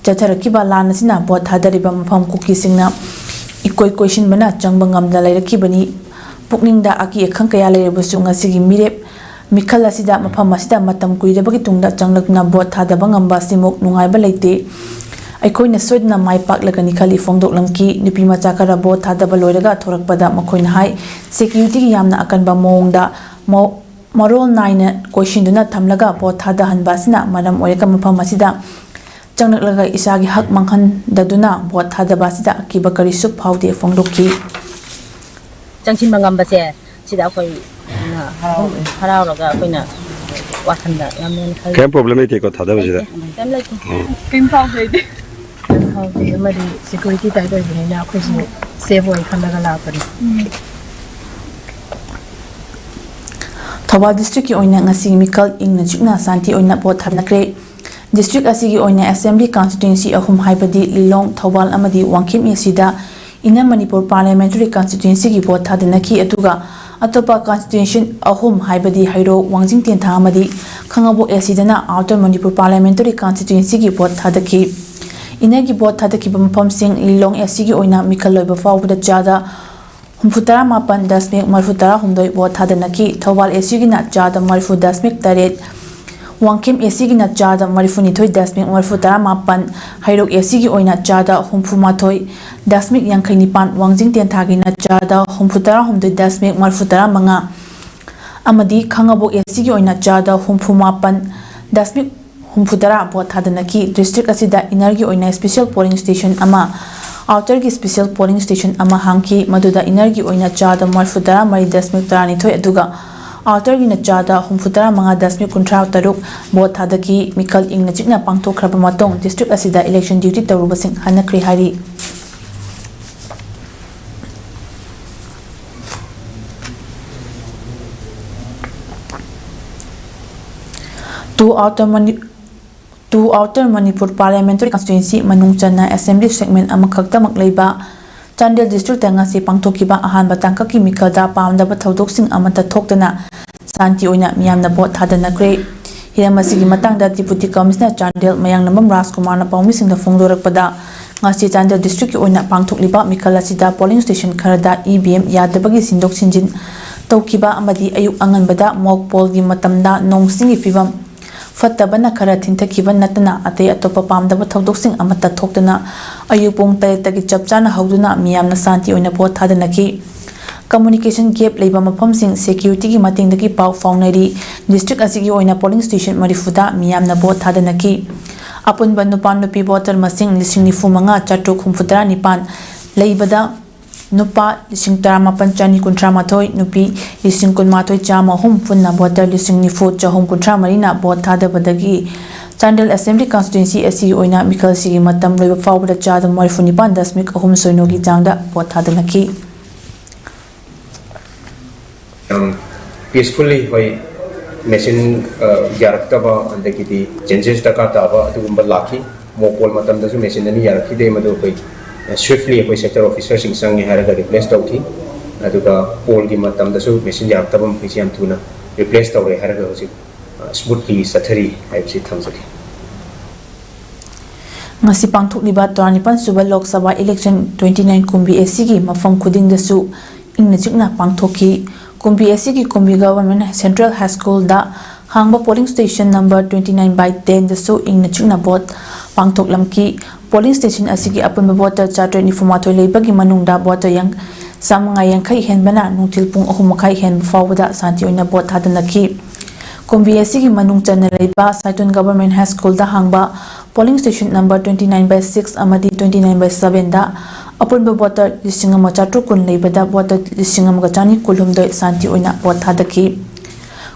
ꯆꯠꯊꯔꯛꯈꯤꯕ ꯂꯥꯟ ꯑꯁꯤꯅ ꯚꯣꯠ ꯊꯥꯗꯔꯤꯕ ꯃꯐꯝ ꯀꯨꯀꯤꯁꯤꯡꯅ ꯏꯀꯣꯏ ꯀꯣꯏꯁꯤꯟꯕꯅ ꯆꯪꯕ ꯉꯝꯗꯅ ꯂꯩꯔꯛꯈꯤꯕꯅꯤ꯫ ꯄꯨꯛꯅꯤꯡꯗ ꯑꯀꯤ ꯑꯈꯪ ꯀꯌꯥ ꯂꯩꯔꯕꯁꯨ ꯉꯁꯤꯒꯤ ꯃꯤꯔꯦꯞ ꯃꯤꯈꯜ ꯑꯁꯤꯗ ꯃꯐꯝ ꯑꯁꯤꯗ ꯃꯇꯝ ꯀꯨꯏꯔꯕꯒꯤ ꯇꯨꯡꯗ ꯆꯪꯂꯛꯇꯨꯅ ꯚꯣꯠ ꯊꯥꯗꯕ ꯉꯝꯕ ꯑꯁꯤꯃꯨꯛ ꯅꯨꯡꯉꯥꯏꯕ ꯂꯩꯇꯦ꯫ ꯑꯩꯈꯣꯏꯅ ꯁꯣꯏꯗꯅ ꯃꯥꯏ ꯄꯥꯛꯂꯒꯅꯤ ꯈꯜꯂꯤ ꯐꯣꯡꯗꯣꯛꯂꯝꯈꯤ꯫ ꯅꯨꯄꯤ ꯃꯆꯥ ꯈꯔ ꯚꯣꯠ ꯊꯥꯗꯕ ꯂꯣꯏꯔꯒ ꯊꯣꯔꯛꯄꯗ ꯃꯈꯣꯏꯅ ꯍꯥꯏ, ꯁꯦꯀ꯭ꯌꯨꯔꯤꯇꯤꯒꯤ ꯌꯥꯝꯅ ꯑꯀꯟꯕ ꯃꯑꯣꯡꯗ ꯃ-, ꯃꯔꯣꯜ ꯅꯥꯏꯅ ꯀꯣꯏꯁꯤꯟꯗꯨꯅ ꯊꯝꯂꯒ ꯚꯣꯠ ꯊꯥꯗꯍꯟꯕ ꯑꯁꯤꯅ ꯃꯔꯝ ꯑꯣꯏꯔꯒ ꯃꯐꯝ ꯑꯁꯤꯗ ꯆꯪꯂꯛꯂꯒ ꯏꯁꯥꯒꯤ ꯍꯛ ꯃꯥꯡꯍꯟꯗꯗꯨꯅ ꯚꯣꯠ ꯊꯥꯗꯕ ꯑꯁꯤꯗ ꯑꯀꯤꯕ ꯀꯔꯤꯁꯨ ꯐꯥꯎꯗꯦ ꯐꯣꯡꯗꯣꯛꯈꯤ꯫ ꯆꯪꯁꯤꯟꯕ ꯉꯝꯕꯁꯦ ꯁꯤꯗ ꯑꯩꯈꯣꯏ, ꯑ, ꯍꯔꯥꯎꯔꯦ꯫ ꯍꯔꯥꯎꯔꯒ ꯑꯩꯈꯣꯏꯅ ꯋꯥꯈꯜꯗ ꯌꯥꯝꯅ ꯍꯦꯟꯅ ꯈꯜꯂꯤ꯫ ꯀꯩꯝ ꯄ꯭ꯔꯣꯕ꯭ꯂꯦꯝ ꯂꯩꯇꯦꯀꯣ ꯊꯥꯗꯕꯁꯤꯗ? ꯀꯩꯝ ꯂꯩꯇꯦ꯫ ꯎꯝ꯫ ꯀꯩꯝ ꯐꯥꯎꯕ ꯂꯩꯇꯦ꯫ ꯀꯩꯝ ꯐꯥꯎꯗꯦ꯫ ꯑꯃꯗꯤ ꯁꯦꯀ꯭ꯌꯨꯔꯤꯇꯤ ꯇꯥꯏꯠ ꯑꯣꯏꯕꯅꯤꯅ ꯑꯩꯈꯣꯏꯁꯨ ꯁꯦꯐ ꯑꯣꯏ ꯈꯜꯂꯒ ꯂꯥꯛꯄꯅꯤ꯫ ꯊꯧꯕꯥꯜ ꯗꯤꯁꯇ꯭ꯔꯤꯛꯀꯤ ꯑꯣꯏꯅ ꯉꯁꯤ ꯃꯤꯈꯜ ꯏꯪꯅ ꯆꯤꯛꯅ ꯁꯥꯟꯇꯤ ꯑꯣꯏꯅ ꯚꯣꯠ ꯊꯥꯗꯅꯈ꯭ꯔꯦ꯫ ꯗꯤꯁꯇ꯭ꯔꯤꯛ ꯑꯁꯤꯒꯤ ꯑꯣꯏꯅ ꯑꯦꯁꯦꯝꯕ꯭ꯂꯤ ꯀꯟꯁꯇꯤꯇ꯭ꯋꯦꯟꯁꯤ ꯑꯍꯨꯝ, ꯍꯥꯏꯕꯗꯤ ꯂꯤꯂꯣꯡ, ꯊꯧꯕꯥꯜ ꯑꯃꯗꯤ ꯋꯥꯡꯈꯦꯝ ꯑꯦꯁꯤꯗ ꯏꯟꯅꯔ ꯃꯅꯤꯄꯨꯔ ꯄꯥꯔꯂꯤꯌꯥꯃꯦꯟꯇꯔꯤ ꯀꯟꯁꯇꯤꯇ꯭ꯋꯦꯟꯁꯤꯒꯤ ꯚꯣꯠ ꯊꯥꯗꯅꯈꯤ꯫ ꯑꯗꯨꯒ ꯑꯇꯣꯞꯄ ꯀꯟꯁꯇꯤꯇ꯭ꯋꯦꯟꯁꯤ ꯑꯍꯨꯝ, ꯍꯥꯏꯕꯗꯤ ꯍꯩꯔꯣꯛ, ꯋꯥꯡꯖꯤꯡ ꯇꯦꯟꯊꯥ ꯑꯃꯗꯤ ꯈꯥꯉꯕꯣꯛ ꯑꯦꯁꯤꯗꯅ ꯑꯥꯎꯇꯔ ꯃꯅꯤꯄꯨꯔ ꯄꯥꯔꯂꯤꯌꯥꯃꯦꯟꯇꯔꯤ ꯀꯟꯁꯇꯤꯇ꯭ꯋꯦꯟꯁꯤꯒꯤ ꯚꯣꯠ ꯊꯥꯗꯈꯤ꯫ ꯏꯟꯅꯔꯒꯤ ꯚꯣꯠ ꯊꯥꯗꯈꯤꯕ ꯃꯐꯝꯁꯤꯡ: ꯂꯤꯂꯣꯡ ꯑꯦꯁꯤꯒꯤ ꯑꯣꯏꯅ ꯃꯤꯈꯜ ꯂꯣꯏꯕ ꯐꯥꯎꯕꯗ ꯆꯥꯗ ꯍꯨꯝꯐꯨꯇꯔꯥ ꯃꯥꯄꯟ ꯗꯁꯃꯤꯛ ꯃꯔꯤꯐꯨꯇꯔꯥ ꯍꯨꯝꯗꯣꯏ ꯚꯣꯠ ꯊꯥꯗꯅꯈꯤ꯫ ꯊꯧꯕꯥꯜ ꯑꯦꯁꯤꯒꯤꯅ ꯆꯥꯗ ꯃꯔꯤꯐꯨ ꯗꯁꯃꯤꯛ ꯇꯔꯦꯠ, ꯋꯥꯡꯈꯦꯝ ꯑꯦꯁꯤꯒꯤꯅ ꯆꯥꯗ ꯃꯔꯤꯐꯨꯅꯤꯊꯣꯏ ꯗꯁꯃꯤꯛ ꯃꯔꯤꯐꯨꯇꯔꯥ ꯃꯥꯄꯟ, ꯍꯩꯔꯣꯛ ꯑꯦꯁꯤꯒꯤ ꯑꯣꯏꯅ ꯆꯥꯗ ꯍꯨꯝꯐꯨꯃꯥꯊꯣꯏ ꯗꯁꯃꯤꯛ ꯌꯥꯡꯈꯩ ꯅꯤꯄꯥꯟ, ꯋꯥꯡꯖꯤꯡ ꯇꯦꯟꯊꯥꯒꯤꯅ ꯆꯥꯗ ꯍꯨꯝꯐꯨꯇꯔꯥ ꯍꯨꯝꯗꯣꯏ ꯗꯁꯃꯤꯛ ꯃꯔꯤꯐꯨꯇꯔꯥ ꯃꯉꯥ ꯑꯃꯗꯤ ꯈꯥꯉꯕꯣꯛ ꯑꯦꯁꯤꯒꯤ ꯑꯣꯏꯅ ꯆꯥꯗ ꯍꯨꯝꯐꯨꯃꯥꯄꯟ ꯗꯁꯃꯤꯛ ꯍꯨꯝꯐꯨꯇꯔꯥ ꯚꯣꯠ ꯊꯥꯗꯅꯈꯤ꯫ ꯗꯤꯁꯇ꯭ꯔꯤꯛ ꯑꯁꯤꯗ ꯏꯟꯅꯔꯒꯤ ꯑꯣꯏꯅ ꯁ꯭ꯄꯦꯁꯤꯌꯦꯜ ꯄꯣꯂꯤꯡ ꯁ꯭ꯇꯦꯁꯟ ꯑꯃ, ꯑꯥꯎꯇꯔꯒꯤ ꯁ꯭ꯄꯦꯁꯤꯌꯦꯜ ꯄꯣꯂꯤꯡ ꯁ꯭ꯇꯦꯁꯟ ꯑꯃ ꯍꯥꯡꯈꯤ, ꯃꯗꯨꯗ ꯏꯟꯅꯔꯒꯤ ꯑꯣꯏꯅ ꯆꯥꯗ ꯃꯔꯤꯐꯨꯇꯔꯥ ꯃꯔꯤ ꯗꯁꯃꯤꯛ ꯇꯔꯥꯅꯤꯊꯣꯏ ꯑꯗꯨꯒ ꯑꯥꯎꯇꯔꯒꯤꯅ ꯆꯥꯗ ꯍꯨꯝꯐꯨꯇꯔꯥ ꯃꯉꯥ ꯗꯁꯃꯤꯛ ꯀꯨꯟꯊ꯭ꯔꯥ ꯇꯔꯨꯛ ꯚꯣꯠ ꯊꯥꯗꯈꯤ꯫ ꯃꯤꯈꯜ ꯏꯪꯅ ꯆꯤꯛꯅ ꯄꯥꯡꯊꯣꯛꯈ꯭ꯔꯕ ꯃꯇꯨꯡ ꯗꯤꯁꯇ꯭ꯔꯤꯛ ꯑꯁꯤꯗ ꯏꯂꯦꯛꯁꯟ ꯗ꯭ꯌꯨꯇꯤ ꯇꯧꯔꯨꯕꯁꯤꯡ ꯍꯟꯅꯈ꯭ꯔꯦ ꯍꯥꯏꯔꯤ꯫ Two Outer Mani-, two Outer Manipur parliamentary constituency ꯃꯅꯨꯡ ꯆꯟꯅ ꯑꯦꯁꯦꯝꯕ꯭ꯂꯤ ꯁꯦꯒꯃꯦꯟ ꯑꯃꯈꯛꯇꯃꯛ ꯂꯩꯕ ꯆꯥꯟꯗꯦꯜ ꯗꯤꯁꯇ꯭ꯔꯤꯛꯇ ꯉꯁꯤ ꯄꯥꯡꯊꯣꯛꯈꯤꯕ ꯑꯍꯥꯟꯕ ꯇꯥꯡꯀꯛꯀꯤ ꯃꯤꯈꯜꯗ ꯄꯥꯝꯗꯕ ꯊꯧꯗꯣꯛꯁꯤꯡ ꯑꯃꯠꯇ ꯊꯣꯛꯇꯅ ꯁꯥꯟꯇꯤ ꯑꯣꯏꯅ ꯃꯤꯌꯥꯝꯅ ꯚꯣꯠ ꯊꯥꯗꯅꯈ꯭ꯔꯦ꯫ ꯍꯤꯔꯝ ꯑꯁꯤꯒꯤ ꯃꯇꯥꯡꯗ ꯗꯤꯄꯨꯇꯤ ꯀꯃꯤꯁꯅꯔ ꯆꯥꯟꯗꯦꯜ ꯃꯌꯥꯡꯅꯝꯕꯝ ꯔꯥꯖꯀꯨꯃꯥꯔꯅ ꯄꯥꯎꯃꯤꯁꯤꯡꯗ ꯐꯣꯡꯗꯣꯔꯛꯄꯗ, ꯉꯁꯤ ꯆꯥꯟꯗꯦꯜ ꯗꯤꯁꯇ꯭ꯔꯤꯛꯀꯤ ꯑꯣꯏꯅ ꯄꯥꯡꯊꯣꯛꯂꯤꯕ ꯃꯤꯈꯜ ꯑꯁꯤꯗ ꯄꯣꯂꯤꯡ ꯁ꯭ꯇꯦꯁꯟ ꯈꯔꯗ ꯏ ꯚꯤ ꯑꯦꯝ ꯌꯥꯗꯕꯒꯤ ꯁꯤꯟꯗꯣꯛ ꯁꯤꯟꯖꯤꯟ ꯇꯧꯈꯤꯕ ꯑꯃꯗꯤ ꯑꯌꯨꯛ ꯑꯉꯟꯕꯗ ꯃꯣꯛ ꯄꯣꯜꯒꯤ ꯃꯇꯝꯗ ꯅꯣꯡ ꯆꯤꯡꯒꯤ ꯐꯤꯕꯝ ꯐꯠꯇꯕꯅ ꯈꯔ ꯊꯤꯟꯊꯈꯤꯕ ꯅꯠꯇꯅ ꯑꯇꯩ ꯑꯇꯣꯞꯄ ꯄꯥꯝꯗꯕ ꯊꯧꯗꯣꯛꯁꯤꯡ ꯑꯃꯠꯇ ꯊꯣꯛꯇꯅ ꯑꯌꯨꯛ ꯄꯨꯡ ꯇꯔꯦꯠꯇꯒꯤ ꯆꯞ ꯆꯥꯅ ꯍꯧꯗꯨꯅ ꯃꯤꯌꯥꯝꯅ ꯁꯥꯟꯇꯤ ꯑꯣꯏꯅ ꯚꯣꯠ ꯊꯥꯗꯅꯈꯤ꯫ ꯀꯝꯃꯨꯅꯤꯀꯦꯁꯟ ꯒꯦꯞ ꯂꯩꯕ ꯃꯐꯝꯁꯤꯡ ꯁꯦꯀ꯭ꯌꯨꯔꯤꯇꯤꯒꯤ ꯃꯇꯦꯡꯗꯒꯤ ꯄꯥꯎ ꯐꯥꯎꯅꯔꯤ꯫ ꯗꯤꯁꯇ꯭ꯔꯤꯛ ꯑꯁꯤꯒꯤ ꯑꯣꯏꯅ ꯄꯣꯂꯤꯡ ꯁ꯭ꯇꯦꯁꯟ ꯃꯔꯤꯐꯨꯗ ꯃꯤꯌꯥꯝꯅ ꯚꯣꯠ ꯊꯥꯗꯅꯈꯤ꯫ ꯑꯄꯨꯟꯕ ꯅꯨꯄꯥ ꯅꯨꯄꯤ ꯚꯣꯇꯔ ꯃꯁꯤꯡ ꯂꯤꯁꯤꯡ ꯅꯤꯐꯨ ꯃꯉꯥ ꯆꯥꯇ꯭ꯔꯨꯛ ꯍꯨꯝꯐꯨꯇꯔꯥ ꯅꯤꯄꯥꯟ ꯂꯩꯕꯗ ꯅꯨꯄꯥ ꯂꯤꯁꯤꯡ ꯇꯔꯥꯃꯥꯄꯟ ꯆꯅꯤ ꯀꯨꯟꯊ꯭ꯔꯥ ꯃꯥꯊꯣꯏ, ꯅꯨꯄꯤ ꯂꯤꯁꯤꯡ ꯀꯨꯟꯃꯥꯊꯣꯏ ꯆꯥꯝꯃ ꯑꯍꯨꯝ, ꯄꯨꯟꯅ ꯚꯣꯇꯔ ꯂꯤꯁꯤꯡ ꯅꯤꯐꯨ ꯆꯍꯨꯝ ꯀꯨꯟꯊ꯭ꯔꯥ ꯃꯔꯤꯅ ꯚꯣꯠ ꯊꯥꯗꯕꯗꯒꯤ ꯆꯥꯟꯗꯦꯜ ꯑꯦꯁꯦꯝꯕ꯭ꯂꯤ ꯀꯟꯁꯇꯤꯇ꯭ꯋꯦꯟꯁꯤ ꯑꯁꯤꯒꯤ ꯑꯣꯏꯅ ꯃꯤꯈꯜꯁꯤꯒꯤ ꯃꯇꯝ ꯂꯣꯏꯕ ꯐꯥꯎꯕꯗ ꯆꯥꯗ ꯃꯔꯤꯐꯨ ꯅꯤꯄꯥꯟ ꯗꯁꯃꯤꯛ ꯑꯍꯨꯝ ꯁꯤꯅꯣꯒꯤ ꯆꯥꯡꯗ ꯚꯣꯠ ꯊꯥꯗꯅꯈꯤ꯫ ꯌꯥꯝ peacefully ꯑꯩꯈꯣꯏ ꯃꯦꯆꯤꯟ ꯌꯥꯔꯛꯇꯕ, ꯑꯗꯒꯤꯗꯤ changes ꯗꯔꯀꯥꯔ ꯇꯥꯕ ꯑꯗꯨꯒꯨꯝꯕ ꯂꯥꯛꯈꯤ꯫ Mock poll ꯃꯇꯝꯗꯁꯨ ꯃꯦꯆꯤꯟ ꯑꯅꯤ ꯌꯥꯔꯛꯈꯤꯗꯦ, ꯃꯗꯨ ꯑꯩꯈꯣꯏ swiftly ꯑꯩꯈꯣꯏ sector officer ꯁꯤꯡ ꯆꯪꯉꯦ ꯍꯥꯏꯔꯒ replace ꯇꯧꯈꯤ꯫ ꯑꯗꯨꯒ poll ꯒꯤ ꯃꯇꯝꯗꯁꯨ ꯃꯦꯆꯤꯟ ꯌꯥꯔꯛꯇꯕ ꯃꯈꯩꯁꯤ ꯌꯥꯝ ꯊꯨꯅ replace ꯇꯧꯔꯦ ꯍꯥꯏꯔꯒ ꯍꯧꯖꯤꯛ smoothly ꯆꯠꯊꯔꯤ ꯍꯥꯏꯕꯁꯤ ꯊꯝꯖꯒꯦ꯫ ꯉꯁꯤ ꯄꯥꯡꯊꯣꯛꯂꯤꯕ ꯇꯔꯥꯅꯤꯄꯥꯟ ꯁꯨꯕ Lok Sabha election twenty nine ꯀꯨꯝꯕꯤ ꯑꯁꯤꯒꯤ ꯃꯐꯝ ꯈꯨꯗꯤꯡꯗꯁꯨ ꯏꯪꯅ ꯆꯤꯛꯅ ꯄꯥꯡꯊꯣꯛꯈꯤ꯫ ꯀꯨꯝꯕꯤ ꯑꯁꯤꯒꯤ ꯀꯨꯝꯕꯤ Government Central High School ꯗ ꯍꯥꯡꯕ polling station number twenty nine by ten ꯗꯁꯨ ꯏꯪꯅ ꯆꯤꯛꯅ ꯚꯣꯠ ꯄꯥꯡꯊꯣꯛꯂꯝꯈꯤ꯫ Polling station ꯑꯁꯤꯒꯤ ꯑꯄꯨꯟꯕ voter ꯆꯥꯇ꯭ꯔꯦꯠ ꯅꯤꯐꯨ ꯃꯥꯊꯣꯏ ꯂꯩꯕꯒꯤ ꯃꯅꯨꯡꯗ voter ꯆꯥꯝꯃꯉꯥ ꯌꯥꯡꯈꯩ ꯍꯦꯟꯕꯅ ꯅꯨꯡꯊꯤꯜ ꯄꯨꯡ ꯑꯍꯨꯝ ꯃꯈꯥꯏ ꯍꯦꯟꯕ ꯐꯥꯎꯕꯗ ꯁꯥꯟꯇꯤ ꯑꯣꯏꯅ ꯚꯣꯠ ꯊꯥꯗꯅꯈꯤ꯫ ꯀꯨꯝꯕꯤ ꯑꯁꯤꯒꯤ ꯃꯅꯨꯡ ꯆꯟꯅ ꯂꯩꯕ ꯁꯥꯏꯇꯣꯟ Government High School ꯗ ꯍꯥꯡꯕ polling station number twenty nine by six ꯑꯃꯗꯤ twenty nine by seven ꯗ ꯑꯄꯨꯟꯕ voter ꯂꯤꯁꯤꯡ ꯑꯃ ꯆꯥꯇ꯭ꯔꯨꯛ ꯀꯨꯟ ꯂꯩꯕꯗ voter ꯂꯤꯁꯤꯡ ꯑꯃꯒ ꯆꯅꯤ ꯀꯨꯟꯍꯨꯝꯗꯣꯏ ꯁꯥꯟꯇꯤ ꯑꯣꯏꯅ ꯚꯣꯠ ꯊꯥꯗꯈꯤ꯫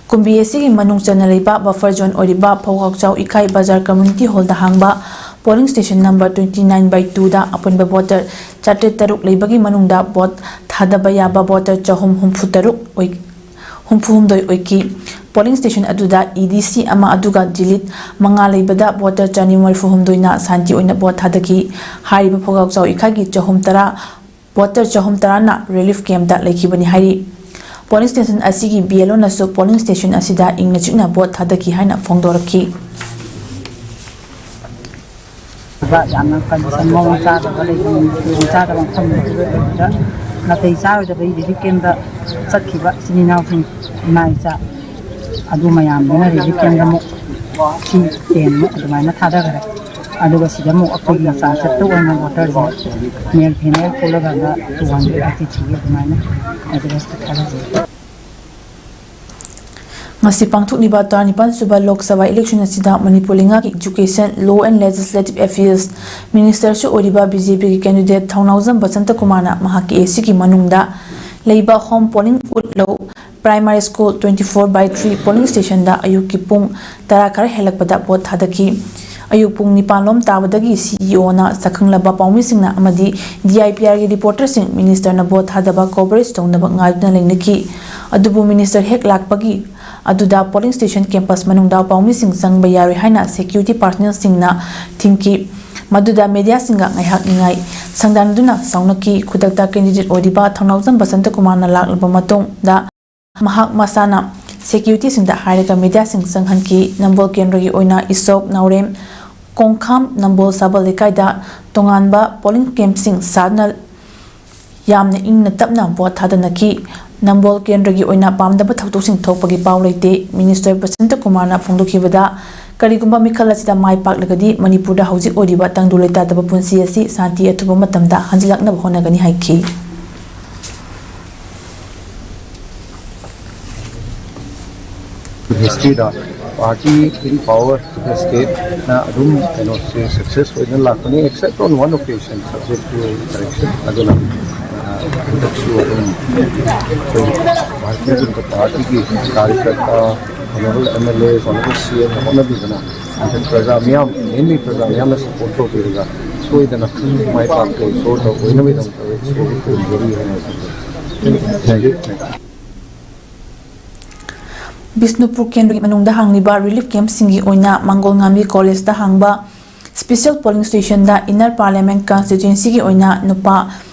ꯀꯨꯝꯕꯤ ꯑꯁꯤꯒꯤ ꯃꯅꯨꯡ ꯆꯟꯅ ꯂꯩꯕ buffer zone ꯑꯣꯏꯔꯤꯕ ꯐꯧꯍꯥꯎꯆꯥꯎ ꯏꯀꯥꯏ ꯕꯖꯥꯔ community hall ꯗ ꯍꯥꯡꯕ polling station number twenty nine by two ꯗ ꯑꯄꯨꯟꯕ voter ꯆꯥꯇ꯭ꯔꯦꯠ ꯇꯔꯨꯛ ꯂꯩꯕꯒꯤ ꯃꯅꯨꯡꯗ ꯚꯣꯠ ꯊꯥꯗꯕ ꯌꯥꯕ voter ꯆꯍꯨꯝ ꯍꯨꯝꯐꯨ ꯇꯔꯨꯛ ꯑꯣꯏ-, ꯍꯨꯝꯐꯨ ꯍꯨꯝꯗꯣꯏ ꯑꯣꯏꯈꯤ꯫ Polling station ꯑꯗꯨꯗ E D C ꯑꯃ ꯑꯗꯨꯒ delete ꯃꯉꯥ ꯂꯩꯕꯗ voter ꯆꯅꯤ ꯃꯔꯤꯐꯨ ꯍꯨꯝꯗꯣꯏꯅ ꯁꯥꯟꯇꯤ ꯑꯣꯏꯅ ꯚꯣꯠ ꯊꯥꯗꯈꯤ꯫ ꯍꯥꯏꯔꯤꯕ ꯐꯧꯍꯥꯎꯆꯥꯎ ꯏꯀꯥꯏꯒꯤ ꯆꯍꯨꯝ ꯇꯔꯥ, voter ꯆꯍꯨꯝ ꯇꯔꯥꯅ relief camp ꯇ ꯂꯩꯈꯤꯕꯅꯤ ꯍꯥꯏꯔꯤ꯫ Polling station ꯑꯁꯤꯒꯤ B L O ꯅꯁꯨ polling station ꯑꯁꯤꯗ ꯏꯪꯅ ꯆꯤꯛꯅ ꯚꯣꯠ ꯊꯥꯗꯈꯤ ꯍꯥꯏꯅ ꯐꯣꯡꯗꯣꯔꯛꯈꯤ꯫ ꯌꯥꯝꯅ condition ꯃꯑꯣꯡ ꯆꯥꯗꯕ ꯂꯩꯕ, ꯈꯨꯗꯣꯡ ꯆꯥꯗꯕ ꯃꯐꯝ ꯑꯣꯏꯕꯗ ꯅꯥꯇꯩ ꯆꯥꯔꯣꯏꯗꯕ relief camp ꯇ ꯆꯠꯈꯤꯕ ꯏꯆꯤꯟ ꯏꯅꯥꯎꯁꯤꯡ, ꯏꯃꯥ ꯏꯆꯥ ꯑꯗꯨ ꯃꯌꯥꯝꯗꯨꯅ relief camp ꯇ ꯑꯃꯨꯛ ꯁꯤ ꯇꯦꯟꯃꯨꯛ ꯑꯗꯨꯃꯥꯏꯅ ꯊꯥꯗꯈ꯭ꯔꯦ꯫ ꯑꯗꯨꯒ ꯁꯤꯗ ꯑꯃꯨꯛ ꯑꯩꯈꯣꯏꯒꯤ ꯃꯆꯥ ꯆꯠꯇ ꯑꯣꯏꯅ voter ꯁꯦ male female ꯄꯨꯜꯂꯀꯥꯟꯗ two hundred eighty three ꯑꯗꯨꯃꯥꯏꯅ address ꯇ ꯊꯥꯗꯖꯩ꯫ ꯉꯁꯤ ꯄꯥꯡꯊꯣꯛꯂꯤꯕ ꯇꯔꯥꯅꯤꯄꯥꯟ ꯁꯨꯕ ꯂꯣꯛ ꯁꯚꯥ ꯏꯂꯦꯛꯁꯟ ꯑꯁꯤꯗ ꯃꯅꯤꯄꯨꯔ ꯂꯩꯉꯥꯛꯀꯤ Education, Law and Legislative Affairs Minister ꯁꯨ ꯑꯣꯏꯔꯤꯕ BJP ꯒꯤ candidate ꯊꯧꯅꯥꯎꯖꯝ ꯕꯁꯟꯇ ꯀꯨꯃꯥꯔꯅ ꯃꯍꯥꯛꯀꯤ AC ꯒꯤ ꯃꯅꯨꯡꯗ ꯂꯩꯕ home polling ꯎꯠꯂꯧ Primary School twenty four by three polling station ꯗ ꯑꯌꯨꯛꯀꯤ ꯄꯨꯡ ꯇꯔꯥ ꯈꯔ ꯍꯦꯜꯂꯛꯄꯗ ꯚꯣꯠ ꯊꯥꯗꯈꯤ꯫ ꯑꯌꯨꯛ ꯄꯨꯡ ꯅꯤꯄꯥꯟ ꯂꯣꯝ ꯇꯥꯕꯗꯒꯤ CEO ꯅ ꯁꯛꯈꯪꯂꯕ ꯄꯥꯎꯃꯤꯁꯤꯡꯅ ꯑꯃꯗꯤ DIPR ꯒꯤ reporter ꯁꯤꯡ minister ꯅ ꯚꯣꯠ ꯊꯥꯗꯕ coverage ꯇꯧꯅꯕ ꯉꯥꯏꯗꯨꯅ ꯂꯩꯅꯈꯤ꯫ ꯑꯗꯨꯕꯨ minister ꯍꯦꯛ ꯂꯥꯛꯄꯒꯤ ꯑꯗꯨꯗ polling station campus ꯃꯅꯨꯡꯗ ꯄꯥꯎꯃꯤꯁꯤꯡ ꯆꯪꯕ ꯌꯥꯔꯣꯏ ꯍꯥꯏꯅ security personnel ꯁꯤꯡꯅ ꯊꯤꯡꯈꯤ꯫ ꯃꯗꯨꯗ media ꯁꯤꯡꯒ ꯉꯥꯏꯍꯥꯛ ꯅꯤꯡꯉꯥꯏ ꯁꯪꯗꯥꯟꯅꯗꯨꯅ ꯁꯥꯎꯅꯈꯤ꯫ ꯈꯨꯗꯛꯇ candidate ꯑꯣꯏꯔꯤꯕ ꯊꯧꯅꯥꯎꯖꯝ ꯕꯁꯟꯇ ꯀꯨꯃꯥꯔꯅ ꯂꯥꯛꯂꯕ ꯃꯇꯨꯡꯗ ꯃꯍꯥꯛ ꯃꯁꯥꯅ security ꯁꯤꯡꯗ ꯍꯥꯏꯔꯒ media ꯁꯤꯡ ꯆꯪꯍꯟꯈꯤ꯫ ꯅꯝꯕꯣꯜ ꯀꯦꯟꯗ꯭ꯔꯒꯤ ꯑꯣꯏꯅ ꯏꯁꯣꯛ, ꯅꯥꯎꯔꯦꯝ, ꯀꯣꯡꯈꯥꯝ, ꯅꯝꯕꯣꯜ ꯁꯥꯕꯜ ꯂꯩꯀꯥꯏꯗ ꯇꯣꯉꯥꯟꯕ polling camp ꯁꯤꯡ ꯁꯥꯗꯨꯅ ꯌꯥꯝꯅ ꯏꯪꯅ ꯇꯞꯅ ꯚꯣꯠ ꯊꯥꯗꯅꯈꯤ꯫ ꯅꯝꯕꯣꯜ ꯀꯦꯟꯗ꯭ꯔꯒꯤ ꯑꯣꯏꯅ ꯄꯥꯝꯗꯕ ꯊꯧꯗꯣꯛꯁꯤꯡ ꯊꯣꯛꯄꯒꯤ ꯄꯥꯎ ꯂꯩꯇꯦ꯫ Minister ꯕꯁꯟꯇ ꯀꯨꯃꯥꯔꯅ ꯐꯣꯡꯗꯣꯛꯈꯤꯕꯗ, ꯀꯔꯤꯒꯨꯝꯕ ꯃꯤꯈꯜ ꯑꯁꯤꯗ ꯃꯥꯏ ꯄꯥꯛꯂꯒꯗꯤ ꯃꯅꯤꯄꯨꯔꯗ ꯍꯧꯖꯤꯛ ꯑꯣꯏꯔꯤꯕ ꯇꯪꯗꯨ ꯂꯩꯇꯥꯗꯕ ꯄꯨꯟꯁꯤ ꯑꯁꯤ ꯁꯥꯟꯇꯤ ꯑꯊꯨꯕ ꯃꯇꯝꯗ ꯍꯟꯖꯤꯜꯂꯛꯅꯕ ꯍꯣꯠꯅꯒꯅꯤ ꯍꯥꯏꯈꯤ꯫ History the party in power the state ꯅ ꯑꯗꯨꯝ ꯀꯩꯅꯣꯁꯦ success ꯑꯣꯏꯅ ꯂꯥꯛꯄꯅꯤ, except on one occasion subject to correction꯫ ꯑꯗꯨꯅ ꯍꯟꯗꯛꯁꯨ ꯑꯗꯨꯝ ꯑꯩꯈꯣꯏ ꯚꯥꯔꯇꯤꯌ ꯖꯅꯇꯥ ꯄꯥꯔꯇꯤꯒꯤ karyakarta, honorable MLAs, honorable CM ꯍꯣꯠꯅꯕꯤꯗꯅ ꯍꯟꯗꯛ ꯄ꯭ꯔꯖꯥ ꯃꯤꯌꯥꯝ, mainly ꯄ꯭ꯔꯖꯥ ꯃꯤꯌꯥꯝꯅ support ꯇꯧꯕꯤꯔꯒ ꯁꯣꯏꯗꯅ ꯃꯥꯏ ꯄꯥꯛꯄ ꯏꯁꯣꯔ ꯇꯧꯕꯤꯅꯕꯒꯤꯗꯃꯛꯇ ꯏꯁꯣꯔꯕꯨ ꯈꯨꯔꯨꯝꯖꯔꯤ ꯍꯥꯏꯅ ꯍꯥꯏꯖꯒꯦ꯫ Thank you꯫ ꯕꯤꯁꯅꯨꯄꯨꯔ ꯀꯦꯟꯗ꯭ꯔꯒꯤ ꯃꯅꯨꯡꯗ ꯍꯥꯡꯂꯤꯕ relief camp ꯁꯤꯡꯒꯤ ꯑꯣꯏꯅ ꯃꯪꯒꯣꯜꯉꯥꯝꯕꯤ college ꯇ ꯍꯥꯡꯕ special polling station ꯗ Inner Parliament constituency ꯒꯤ ꯑꯣꯏꯅ ꯅꯨꯄꯥ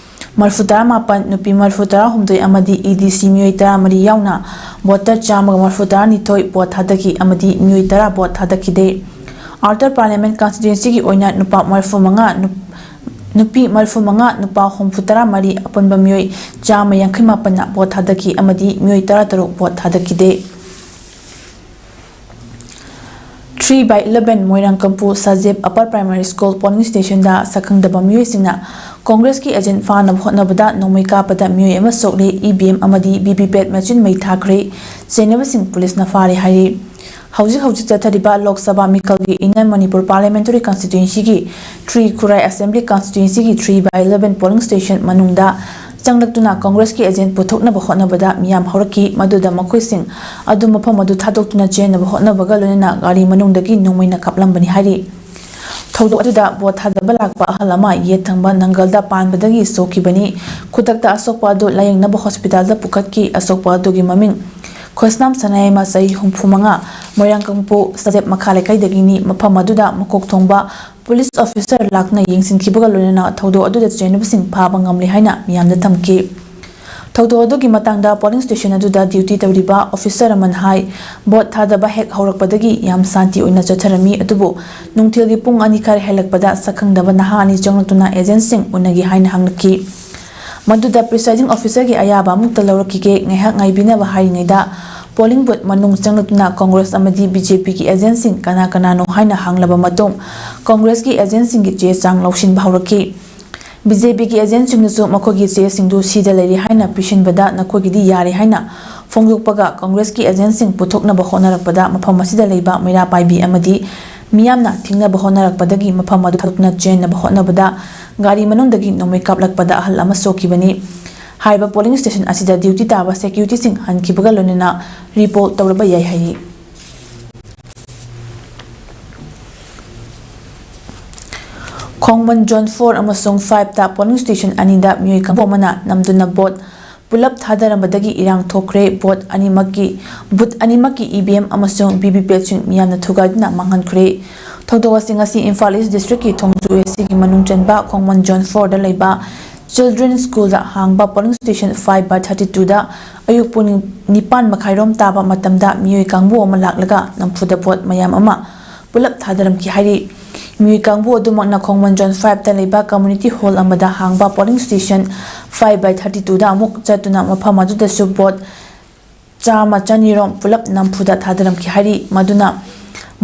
ꯃꯔꯤꯐꯨ ꯇꯔꯥ ꯃꯥꯄꯟ, ꯅꯨꯄꯤ ꯃꯔꯤꯐꯨ ꯇꯔꯥ ꯍꯨꯝꯗꯣꯏ ꯑꯃꯗꯤ EDC ꯃꯤꯑꯣꯏ ꯇꯔꯥ ꯃꯔꯤ ꯌꯥꯎꯅ voter ꯆꯥꯝꯃꯒ ꯃꯔꯤꯐꯨ ꯇꯔꯥ ꯅꯤꯊꯣꯏ ꯚꯣꯠ ꯊꯥꯗꯈꯤ ꯑꯃꯗꯤ ꯃꯤꯑꯣꯏ ꯇꯔꯥ ꯚꯣꯠ ꯊꯥꯗꯈꯤꯗꯦ꯫ Outer Parliament constituency ꯒꯤ ꯑꯣꯏꯅ ꯅꯨꯄꯥ ꯃꯔꯤꯐꯨ ꯃꯉꯥ, ꯅꯨꯞ-, ꯅꯨꯄꯤ ꯃꯔꯤꯐꯨ ꯃꯉꯥ, ꯅꯨꯄꯥ ꯍꯨꯝꯐꯨ ꯇꯔꯥ ꯃꯔꯤ, ꯑꯄꯨꯟꯕ ꯃꯤꯑꯣꯏ ꯆꯥꯝꯃ ꯌꯥꯡꯈꯩ ꯃꯥꯄꯟꯅ ꯚꯣꯠ ꯊꯥꯗꯈꯤ ꯑꯃꯗꯤ ꯃꯤꯑꯣꯏ ꯇꯔꯥ ꯇꯔꯨꯛ ꯚꯣꯠ ꯊꯥꯗꯈꯤꯗꯦ꯫ Three by eleven Moirangkampu Sajeb Upper Primary School polling station ꯗ ꯁꯛꯈꯪꯗꯕ ꯃꯤꯑꯣꯏꯁꯤꯡꯅ ꯀꯣꯡꯒ꯭ꯔꯦꯁꯀꯤ ꯑꯦꯖꯦꯟꯠ ꯐꯥꯅꯕ ꯍꯣꯠꯅꯕꯗ ꯅꯣꯡꯃꯩ ꯀꯥꯞꯄꯗ ꯃꯤꯑꯣꯏ ꯑꯃ ꯁꯣꯛꯂꯦ, ꯏ ꯚꯤ ꯑꯦꯝ ꯑꯃꯗꯤ ꯚꯤ ꯚꯤ ꯄꯦꯠ ꯃꯦꯆꯤꯟ ꯃꯩ ꯊꯥꯈ꯭ꯔꯦ, ꯆꯦꯟꯅꯕꯁꯤꯡ ꯄꯨꯂꯤꯁꯅ ꯐꯥꯔꯦ ꯍꯥꯏꯔꯤ꯫ ꯍꯧꯖꯤꯛ ꯍꯧꯖꯤꯛ ꯆꯠꯊꯔꯤꯕ ꯂꯣꯛ ꯁꯚꯥ ꯃꯤꯈꯜꯒꯤ Inner Manipur Parliamentary Constituencyꯒꯤ three Khurai Assembly Constituencyꯒꯤ three by eleven polling station ꯃꯅꯨꯡꯗ ꯆꯪꯂꯛꯇꯨꯅ ꯀꯣꯡꯒ꯭ꯔꯦꯁꯀꯤ ꯑꯦꯖꯦꯟꯠ ꯄꯨꯊꯣꯛꯅꯕ ꯍꯣꯠꯅꯕꯗ ꯃꯤꯌꯥꯝ ꯍꯧꯔꯛꯈꯤ꯫ ꯃꯗꯨꯗ ꯃꯈꯣꯏꯁꯤꯡ ꯑꯗꯨ ꯃꯐꯝ ꯑꯗꯨ ꯊꯥꯗꯣꯛꯇꯨꯅ ꯆꯦꯟꯅꯕ ꯍꯣꯠꯅꯕꯒ ꯂꯣꯏꯅꯅ ꯒꯥꯔꯤ ꯃꯅꯨꯡꯗꯒꯤ ꯅꯣꯡꯃꯩꯅ ꯀꯥꯞꯂꯝꯕꯅꯤ ꯍꯥꯏꯔꯤ꯫ ꯊꯧꯗꯣꯛ ꯑꯗꯨꯗ ꯚꯣꯠ ꯊꯥꯗꯕ ꯂꯥꯛꯄ ꯑꯍꯜ ꯑꯃ ꯌꯦꯠ ꯊꯪꯕ ꯅꯪꯒꯜꯗ ꯄꯥꯟꯕꯗꯒꯤ ꯁꯣꯛꯈꯤꯕꯅꯤ꯫ ꯈꯨꯗꯛꯇ ꯑꯁꯣꯛꯄ ꯑꯗꯨ ꯂꯥꯌꯦꯡꯅꯕ ꯍꯣꯁꯄꯤꯇꯥꯜꯗ ꯄꯨꯈꯠꯈꯤ꯫ ꯑꯁꯣꯛꯄ ꯑꯗꯨꯒꯤ ꯃꯃꯤꯡ ꯈꯣꯏꯁꯅꯥꯝ ꯁꯅꯥꯌꯥꯏꯃ, ꯆꯍꯤ ꯍꯨꯝꯐꯨ ꯃꯉꯥ, ꯃꯣꯏꯔꯥꯡ ꯀꯥꯡꯄꯣꯛ ꯁꯖꯦꯞ ꯃꯈꯥ ꯂꯩꯀꯥꯏꯗꯒꯤꯅꯤ꯫ ꯃꯐꯝ ꯑꯗꯨꯗ ꯃꯀꯣꯛ ꯊꯣꯡꯕ ꯄꯨꯂꯤꯁ ꯑꯣꯐꯤꯁꯥꯔ ꯂꯥꯛꯇꯨꯅ ꯌꯦꯡꯁꯤꯟꯈꯤꯕꯒ ꯂꯣꯏꯅꯅ ꯊꯧꯗꯣꯛ ꯑꯗꯨꯗ ꯆꯦꯟꯅꯕꯁꯤꯡ ꯐꯥꯕ ꯉꯝꯂꯦ ꯍꯥꯏꯅ ꯃꯤꯌꯥꯝꯗ ꯊꯝꯈꯤ꯫ ꯊꯧꯗꯣꯛ ꯑꯗꯨꯒꯤ ꯃꯇꯥꯡꯗ ꯄꯣꯂꯤꯡ ꯁ꯭ꯇꯦꯁꯟ ꯑꯗꯨꯗ ꯗ꯭ꯌꯨꯇꯤ ꯇꯧꯔꯤꯕ ꯑꯣꯐꯤꯁꯥꯔ ꯑꯃꯅ ꯍꯥꯏ, ꯚꯣꯠ ꯊꯥꯗꯕ ꯍꯦꯛ ꯍꯧꯔꯛꯄꯗꯒꯤ ꯌꯥꯝ ꯁꯥꯟꯇꯤ ꯑꯣꯏꯅ ꯆꯠꯊꯔꯝꯃꯤ, ꯑꯗꯨꯕꯨ ꯅꯨꯡꯊꯤꯜꯒꯤ ꯄꯨꯡ ꯑꯅꯤ ꯈꯔ ꯍꯦꯜꯂꯛꯄꯗ ꯁꯛꯈꯪꯗꯕ ꯅꯍꯥ ꯑꯅꯤ ꯆꯪꯂꯛꯇꯨꯅ ꯑꯦꯖꯦꯟꯠꯁꯤꯡ ꯎꯅꯒꯦ ꯍꯥꯏꯅ ꯍꯪꯂꯛꯈꯤ꯫ ꯃꯗꯨꯗ ꯄ꯭ꯔꯤꯁꯥꯏꯗꯤꯡ ꯑꯣꯐꯤꯁꯥꯔꯒꯤ ꯑꯌꯥꯕ ꯑꯃꯨꯛꯇ ꯂꯧꯔꯛꯈꯤꯒꯦ, ꯉꯥꯏꯍꯥꯛ ꯉꯥꯏꯕꯤꯅꯕ ꯍꯥꯏꯔꯤꯉꯩꯗ ꯄꯣꯂꯤꯡ ꯕꯨꯊ ꯃꯅꯨꯡ ꯆꯪꯂꯛꯇꯨꯅ ꯀꯣꯡꯒ꯭ꯔꯦꯁ ꯑꯃꯗꯤ ꯕꯤ ꯖꯦ ꯄꯤꯒꯤ ꯑꯦꯖꯦꯟꯠꯁꯤꯡ ꯀꯅꯥ ꯀꯅꯥꯅꯣ ꯍꯥꯏꯅ ꯍꯪꯂꯕ ꯃꯇꯨꯡ ꯀꯣꯡꯒ꯭ꯔꯦꯁꯀꯤ ꯑꯦꯖꯦꯟꯠꯁꯤꯡꯒꯤ ꯆꯦ ꯆꯥꯡ ꯂꯧꯁꯤꯟꯕ ꯍꯧꯔꯛꯈꯤ꯫ ꯕꯤ ꯖꯦ ꯄꯤꯒꯤ ꯑꯦꯖꯦꯟꯠꯁꯤꯡꯅꯁꯨ ꯃꯈꯣꯏꯒꯤ ꯆꯦꯁꯤꯡꯗꯨ ꯁꯤꯗ ꯂꯩꯔꯦ ꯍꯥꯏꯅ ꯄꯤꯁꯤꯟꯕꯗ ꯅꯈꯣꯏꯒꯤꯗꯤ ꯌꯥꯔꯦ ꯍꯥꯏꯅ ꯐꯣꯡꯗꯣꯛꯄꯒ ꯀꯣꯡꯒ꯭ꯔꯦꯁꯀꯤ ꯑꯦꯖꯦꯟꯠꯁꯤꯡ ꯄꯨꯊꯣꯛꯅꯕ ꯍꯣꯠꯅꯔꯛꯄꯗ ꯃꯐꯝ ꯑꯁꯤꯗ ꯂꯩꯕ ꯃꯩꯔꯥ ꯄꯥꯏꯕꯤ ꯑꯃꯗꯤ ꯃꯤꯌꯥꯝꯅ ꯊꯤꯡꯅꯕ ꯍꯣꯠꯅꯔꯛꯄꯗꯒꯤ ꯃꯐꯝ ꯑꯗꯨ ꯊꯥꯗꯣꯛꯇꯨꯅ ꯆꯦꯟꯅꯕ ꯍꯣꯠꯅꯕꯗ ꯒꯥꯔꯤ ꯃꯅꯨꯡꯗꯒꯤ ꯅꯣꯡꯃꯩ ꯀꯥꯞꯂꯛꯄꯗ ꯑꯍꯜ ꯑꯃ ꯁꯣꯛꯈꯤꯕꯅꯤ꯫ ꯍꯥꯏꯔꯤꯕ ꯄꯣꯂꯤꯡ ꯁ꯭ꯇꯦꯁꯟ ꯑꯁꯤꯗ ꯗ꯭ꯌꯨꯇꯤ ꯇꯥꯕ ꯁꯦꯀ꯭ꯌꯨꯔꯤꯇꯤꯁꯤꯡ ꯍꯟꯈꯤꯕꯒ ꯂꯣꯏꯅꯅ ꯔꯤꯄꯣꯔꯠ ꯇꯧꯔꯕ ꯌꯥꯏ ꯍꯥꯏꯔꯤ꯫ ꯈꯣꯡꯃꯟ ꯖꯣꯟ ꯐꯣꯔ ꯑꯃꯁꯨꯡ ꯐꯥꯏꯚꯇ ꯄꯣꯂꯤꯡ ꯁ꯭ꯇꯦꯁꯟ ꯑꯅꯤꯗ ꯃꯤꯑꯣꯏ ꯀꯥꯡꯕꯨ ꯑꯃꯅ ꯅꯝꯗꯨꯅ ꯚꯣꯠ ꯄꯨꯂꯞ ꯊꯥꯗꯔꯝꯕꯗꯒꯤ ꯏꯔꯥꯡ ꯊꯣꯛꯈ꯭ꯔꯦ꯫ ꯚꯣꯠ ꯑꯅꯤꯃꯛꯀꯤ, ꯕꯨꯊ ꯑꯅꯤꯃꯛꯀꯤ ꯏ ꯚꯤ ꯑꯦꯝ ꯑꯃꯁꯨꯡ ꯚꯤ ꯚꯤ ꯄꯦꯠꯁꯤꯡ ꯃꯤꯌꯥꯝꯅ ꯊꯨꯒꯥꯏꯗꯨꯅ ꯃꯥꯡꯍꯟꯈ꯭ꯔꯦ꯫ ꯊꯧꯗꯣꯛ ꯑꯁꯤ ꯉꯁꯤ ꯏꯝꯐꯥꯜ ꯏꯁ ꯗꯤꯁꯇ꯭ꯔꯤꯛꯀꯤ ꯊꯣꯡꯖꯨ ꯑꯦ ꯁꯤꯒꯤ ꯃꯅꯨꯡ ꯆꯟꯕ ꯈꯣꯡꯃꯟ ꯖꯣꯟ ꯐꯣꯔꯗ ꯂꯩꯕ ꯆꯤꯜꯗ꯭ꯔꯦꯟ ꯁ꯭ꯀꯨꯜꯗ ꯍꯥꯡꯕ polling station five by thirty ꯇꯨꯗ ꯑꯌꯨꯛ ꯄꯨꯡ ꯅꯤꯄꯥꯟ ꯃꯈꯥꯏꯔꯣꯝ ꯇꯥꯕ ꯃꯇꯝꯗ ꯃꯤꯑꯣꯏ ꯀꯥꯡꯕꯨ ꯑꯃ ꯂꯥꯛꯂꯒ ꯅꯝꯐꯨꯗ ꯚꯣꯠ ꯃꯌꯥꯝ ꯑꯃ ꯄꯨꯂꯞ ꯊꯥꯗꯔꯝꯈꯤ ꯍꯥꯏꯔꯤ꯫ ꯃꯤꯑꯣꯏ ꯀꯥꯡꯕꯨ ꯑꯗꯨꯃꯛꯅ ꯈꯣꯡꯃꯟ ꯖꯣꯟ ꯐꯥꯏꯚꯇ ꯂꯩꯕ ꯀꯝꯃ꯭ꯌꯨꯅꯤꯇꯤ ꯍꯣꯜ ꯑꯃꯗ ꯍꯥꯡꯕ polling station five by thirty ꯇꯨꯗ ꯑꯃꯨꯛ ꯆꯠꯇꯨꯅ ꯃꯐꯝ ꯑꯗꯨꯗꯁꯨ ꯚꯣꯠ ꯆꯥꯝꯃ ꯆꯅꯤꯔꯣꯝ ꯄꯨꯂꯞ ꯅꯝꯐꯨꯗ ꯊꯥꯗꯔꯝꯈꯤ ꯍꯥꯏꯔꯤ꯫ ꯃꯗꯨꯅ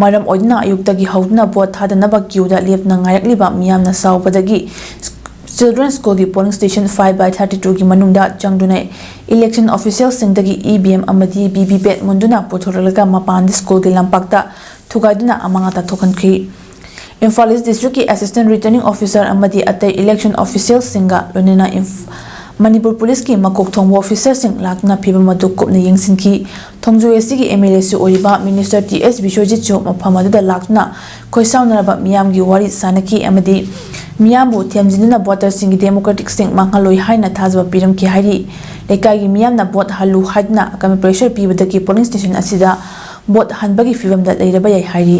ꯃꯔꯝ ꯑꯣꯏꯗꯨꯅ ꯑꯌꯨꯛꯇꯒꯤ ꯍꯧꯗꯨꯅ ꯚꯣꯠ ꯊꯥꯗꯅꯕ ꯀ꯭ꯌꯨꯗ ꯂꯦꯞꯇꯨꯅ ꯉꯥꯏꯔꯛꯂꯤꯕ ꯃꯤꯌꯥꯝꯅ ꯁꯥꯎꯕꯗꯒꯤ Children's Schoolꯒꯤ polling station five by thirty twoꯒꯤ ꯃꯅꯨꯡꯗ ꯆꯪꯗꯨꯅ election officialꯁꯤꯡꯗꯒꯤ E V M ꯑꯃꯗꯤ V V P A T ꯃꯨꯟꯗꯨꯅ ꯄꯨꯊꯣꯔꯛꯂꯒ ꯃꯄꯥꯟꯗ schoolꯒꯤ ꯂꯝꯄꯥꯛꯇ ꯊꯨꯒꯥꯏꯗꯨꯅ ꯑꯃꯥꯡ ꯑꯇꯥ ꯊꯣꯛꯍꯟꯈꯤ꯫ Imphal East Districtꯀꯤ Assistant Returning Officer ꯑꯃꯗꯤ ꯑꯇꯩ election officialꯁꯤꯡꯒ ꯂꯣꯏꯅꯅ ꯏꯝꯐ-, ꯃꯅꯤꯄꯨꯔ Policeꯀꯤ ꯃꯀꯣꯛ ꯊꯣꯡꯕ officerꯁꯤꯡ ꯂꯥꯛꯇꯨꯅ ꯐꯤꯕꯝ ꯑꯗꯨ ꯀꯨꯞꯅ ꯌꯦꯡꯁꯤꯟꯈꯤ꯫ ꯊꯣꯡꯖꯨ A Cꯒꯤ M L Aꯁꯨ ꯑꯣꯏꯔꯤꯕ Minister T S ꯕꯤꯁ꯭ꯋꯖꯤꯠꯁꯨ ꯃꯐꯝ ꯑꯗꯨꯗ ꯂꯥꯛꯇꯨꯅ ꯈꯣꯏꯁꯥꯎꯅꯔꯕ ꯃꯤꯌꯥꯝꯒꯤ ꯋꯥꯔꯤ ꯁꯥꯅꯈꯤ ꯑꯃꯗꯤ ꯃꯤꯌꯥꯝꯕꯨ ꯊꯦꯝꯖꯤꯟꯗꯨꯅ voterꯁꯤꯡꯒꯤ democraticꯁꯤꯡ ꯃꯥꯡꯍꯜꯂꯣꯏ ꯍꯥꯏꯅ ꯊꯥꯖꯕ ꯄꯤꯔꯝꯈꯤ ꯍꯥꯏꯔꯤ꯫ ꯂꯩꯀꯥꯏꯒꯤ ꯃꯤꯌꯥꯝꯅ vote ꯍꯜꯂꯨ ꯍꯥꯏꯗꯨꯅ ꯑꯀꯟꯕ pressure ꯄꯤꯕꯗꯒꯤ polling station ꯑꯁꯤꯗ vote ꯍꯟꯕꯒꯤ ꯐꯤꯕꯝꯗ ꯂꯩꯔꯕ ꯌꯥꯏ ꯍꯥꯏꯔꯤ꯫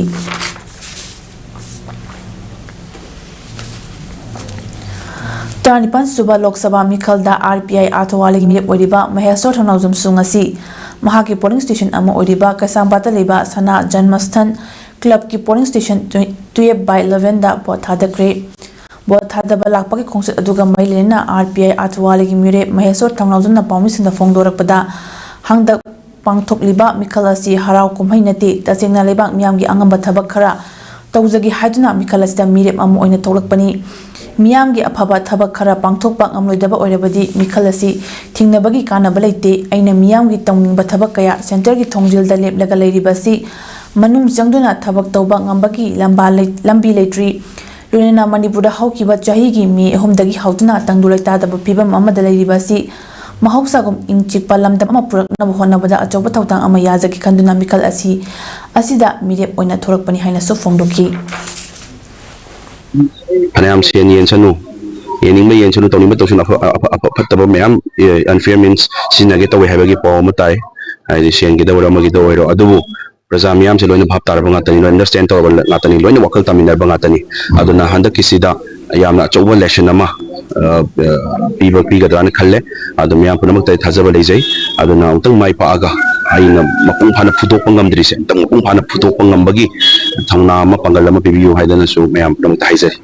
ꯇꯔꯥꯅꯤꯄꯥꯟ ꯁꯨꯕ Lok Sabha ꯃꯤꯈꯜꯗ R P I ꯑꯥꯊꯋꯥꯂꯤꯒꯤ ꯃꯤꯔꯦꯞ ꯑꯣꯏꯔꯤꯕ ꯃꯍꯦꯁꯣꯔ ꯊꯧꯅꯥꯎꯖꯝꯁꯨ ꯉꯁꯤ ꯃꯍꯥꯛꯀꯤ polling station ꯑꯃ ꯑꯣꯏꯔꯤꯕ ꯀꯩꯁꯥꯝꯄꯥꯠꯇ ꯂꯩꯕ ꯁꯅꯥ ꯖꯟꯃꯁꯊꯟ clubꯀꯤ polling station twelve by elevenꯗ vote ꯊꯥꯗꯈ꯭ꯔꯦ꯫ Vote ꯊꯥꯗꯕ ꯂꯥꯛꯄꯒꯤ ꯈꯣꯡꯆꯠ ꯑꯗꯨꯒ ꯃꯔꯤ ꯂꯩꯅꯅ R P I ꯑꯥꯊꯋꯥꯂꯤꯒꯤ ꯃꯤꯔꯦꯞ ꯃꯍꯦꯁꯣꯔ ꯊꯧꯅꯥꯎꯖꯝꯅ ꯄꯥꯎꯃꯤꯁꯤꯡꯗ ꯐꯣꯡꯗꯣꯔꯛꯄꯗ, ꯍꯟꯗꯛ ꯄꯥꯡꯊꯣꯛꯂꯤꯕ ꯃꯤꯈꯜ ꯑꯁꯤ ꯍꯔꯥꯎ ꯀꯨꯝꯍꯩ ꯅꯠꯇꯦ, ꯇꯁꯦꯡꯅ ꯂꯩꯕꯥꯛ ꯃꯤꯌꯥꯝꯒꯤ ꯑꯉꯝꯕ ꯊꯕꯛ ꯈꯔ ꯇꯧꯖꯒꯦ ꯍꯥꯏꯗꯨꯅ ꯃꯤꯈꯜ ꯑꯁꯤꯗ ꯃꯤꯔꯦꯞ ꯑꯃ ꯑꯣꯏꯅ ꯊꯣꯛꯂꯛꯄꯅꯤ꯫ ꯃꯤꯌꯥꯝꯒꯤ ꯑꯐꯕ ꯊꯕꯛ ꯈꯔ ꯄꯥꯡꯊꯣꯛꯄ ꯉꯝꯂꯣꯏꯗꯕ ꯑꯣꯏꯔꯕꯗꯤ ꯃꯤꯈꯜ ꯑꯁꯤ ꯊꯤꯡꯅꯕꯒꯤ ꯀꯥꯟꯅꯕ ꯂꯩꯇꯦ꯫ ꯑꯩꯅ ꯃꯤꯌꯥꯝꯒꯤ ꯇꯧꯅꯤꯡꯕ ꯊꯕꯛ ꯀꯌꯥ centreꯒꯤ ꯊꯣꯡꯖꯤꯜꯗ ꯂꯦꯞꯂꯒ ꯂꯩꯔꯤꯕ ꯑꯁꯤ ꯃꯅꯨꯡ ꯆꯪꯗꯨꯅ ꯊꯕꯛ ꯇꯧꯕ ꯉꯝꯕꯒꯤ ꯂꯝꯕꯥ ꯂꯩ-, ꯂꯝꯕꯤ ꯂꯩꯇ꯭ꯔꯤ꯫ ꯂꯣꯏꯅꯅ ꯃꯅꯤꯄꯨꯔꯗ ꯍꯧꯈꯤꯕ ꯆꯍꯤꯒꯤ ꯃꯦ ꯑꯍꯨꯝꯗꯒꯤ ꯍꯧꯗꯨꯅ ꯇꯪꯗꯨ ꯂꯩꯇꯥꯗꯕ ꯐꯤꯕꯝ ꯑꯃꯗ ꯂꯩꯔꯤꯕ ꯑꯁꯤ ꯃꯍꯧꯁꯥꯒꯨꯝ ꯏꯪ ꯆꯤꯛꯄ ꯂꯝꯗꯝ ꯑꯃ ꯄꯨꯔꯛꯅꯕ ꯍꯣꯠꯅꯕꯗ ꯑꯆꯧꯕ ꯊꯧꯗꯥꯡ ꯑꯃ ꯌꯥꯖꯒꯦ ꯈꯟꯗꯨꯅ ꯃꯤꯈꯜ ꯑꯁꯤ, ꯑꯁꯤꯗ ꯃꯤꯔꯦꯞ ꯑꯣꯏꯅ ꯊꯣꯔꯛꯄꯅꯤ ꯍꯥꯏꯅꯁꯨ ꯐꯣꯡꯗꯣꯛꯈꯤ꯫ ꯐꯅꯌꯥꯝ ꯁꯦꯟ ꯌꯦꯟꯁꯅꯨ, ꯌꯦꯟꯅꯤꯡꯕ ꯌꯦꯟꯁꯅꯨ, ꯇꯧꯅꯤꯡꯕ ꯇꯧꯁꯅꯨ, ꯑꯐ-, ꯑꯐ-, ꯑꯐ-, ꯐꯠꯇꯕ ꯃꯌꯥꯝ, ꯑꯦ, unfair means ꯁꯤꯖꯤꯟꯅꯒꯦ ꯇꯧꯋꯦ ꯍꯥꯏꯕꯒꯤ ꯄꯥꯎ ꯑꯃ ꯇꯥꯏ꯫ ꯍꯥꯏꯗꯤ ꯁꯦꯟꯒꯤꯗ ꯑꯣꯏꯔꯣ, ꯑꯃꯒꯤꯗ ꯑꯣꯏꯔꯣ, ꯑꯗꯨꯕꯨ ꯄ꯭ꯔꯖꯥ ꯃꯤꯌꯥꯝꯁꯦ ꯂꯣꯏꯅ ꯚꯥꯞ ꯇꯥꯔꯕ ꯉꯥꯛꯇꯅꯤ, ꯂꯣꯏꯅ understand ꯇꯧꯔꯕ ꯉꯥꯛꯇꯅꯤ, ꯂꯣꯏꯅ ꯋꯥꯈꯜ ꯇꯥꯃꯤꯟꯅꯔꯕ ꯉꯥꯛꯇꯅꯤ꯫ ꯑꯗꯨꯅ ꯍꯟꯗꯛꯀꯤꯁꯤꯗ ꯌꯥꯝꯅ ꯑꯆꯧꯕ lesson ꯑꯃ, ꯑ, ꯑ, ꯄꯤꯕ, ꯄꯤꯒꯗ꯭ꯔꯥꯅ ꯈꯜꯂꯦ꯫ ꯑꯗꯨ ꯃꯌꯥꯝ ꯄꯨꯝꯅꯃꯛꯇ ꯑꯩ ꯊꯥꯖꯕ ꯂꯩꯖꯩ꯫ ꯑꯗꯨꯅ ꯑꯃꯨꯛꯇꯪ ꯃꯥꯏ ꯄꯥꯛꯑꯒ ꯑꯩꯅ ꯃꯄꯨꯡ ꯐꯥꯅ ꯐꯨꯗꯣꯛꯄ ꯉꯝꯗ꯭ꯔꯤꯁꯦ ꯑꯃꯨꯛꯇꯪ ꯃꯄꯨꯡ ꯐꯥꯅ ꯐꯨꯗꯣꯛꯄ ꯉꯝꯕꯒꯤ ꯊꯧꯅꯥ ꯑꯃ, ꯄꯥꯡꯒꯜ ꯑꯃ ꯄꯤꯕꯤꯌꯨ ꯍꯥꯏꯗꯅꯁꯨ ꯃꯌꯥꯝ ꯄꯨꯝꯅꯃꯛꯇ ꯍꯥꯏꯖꯔꯤ꯫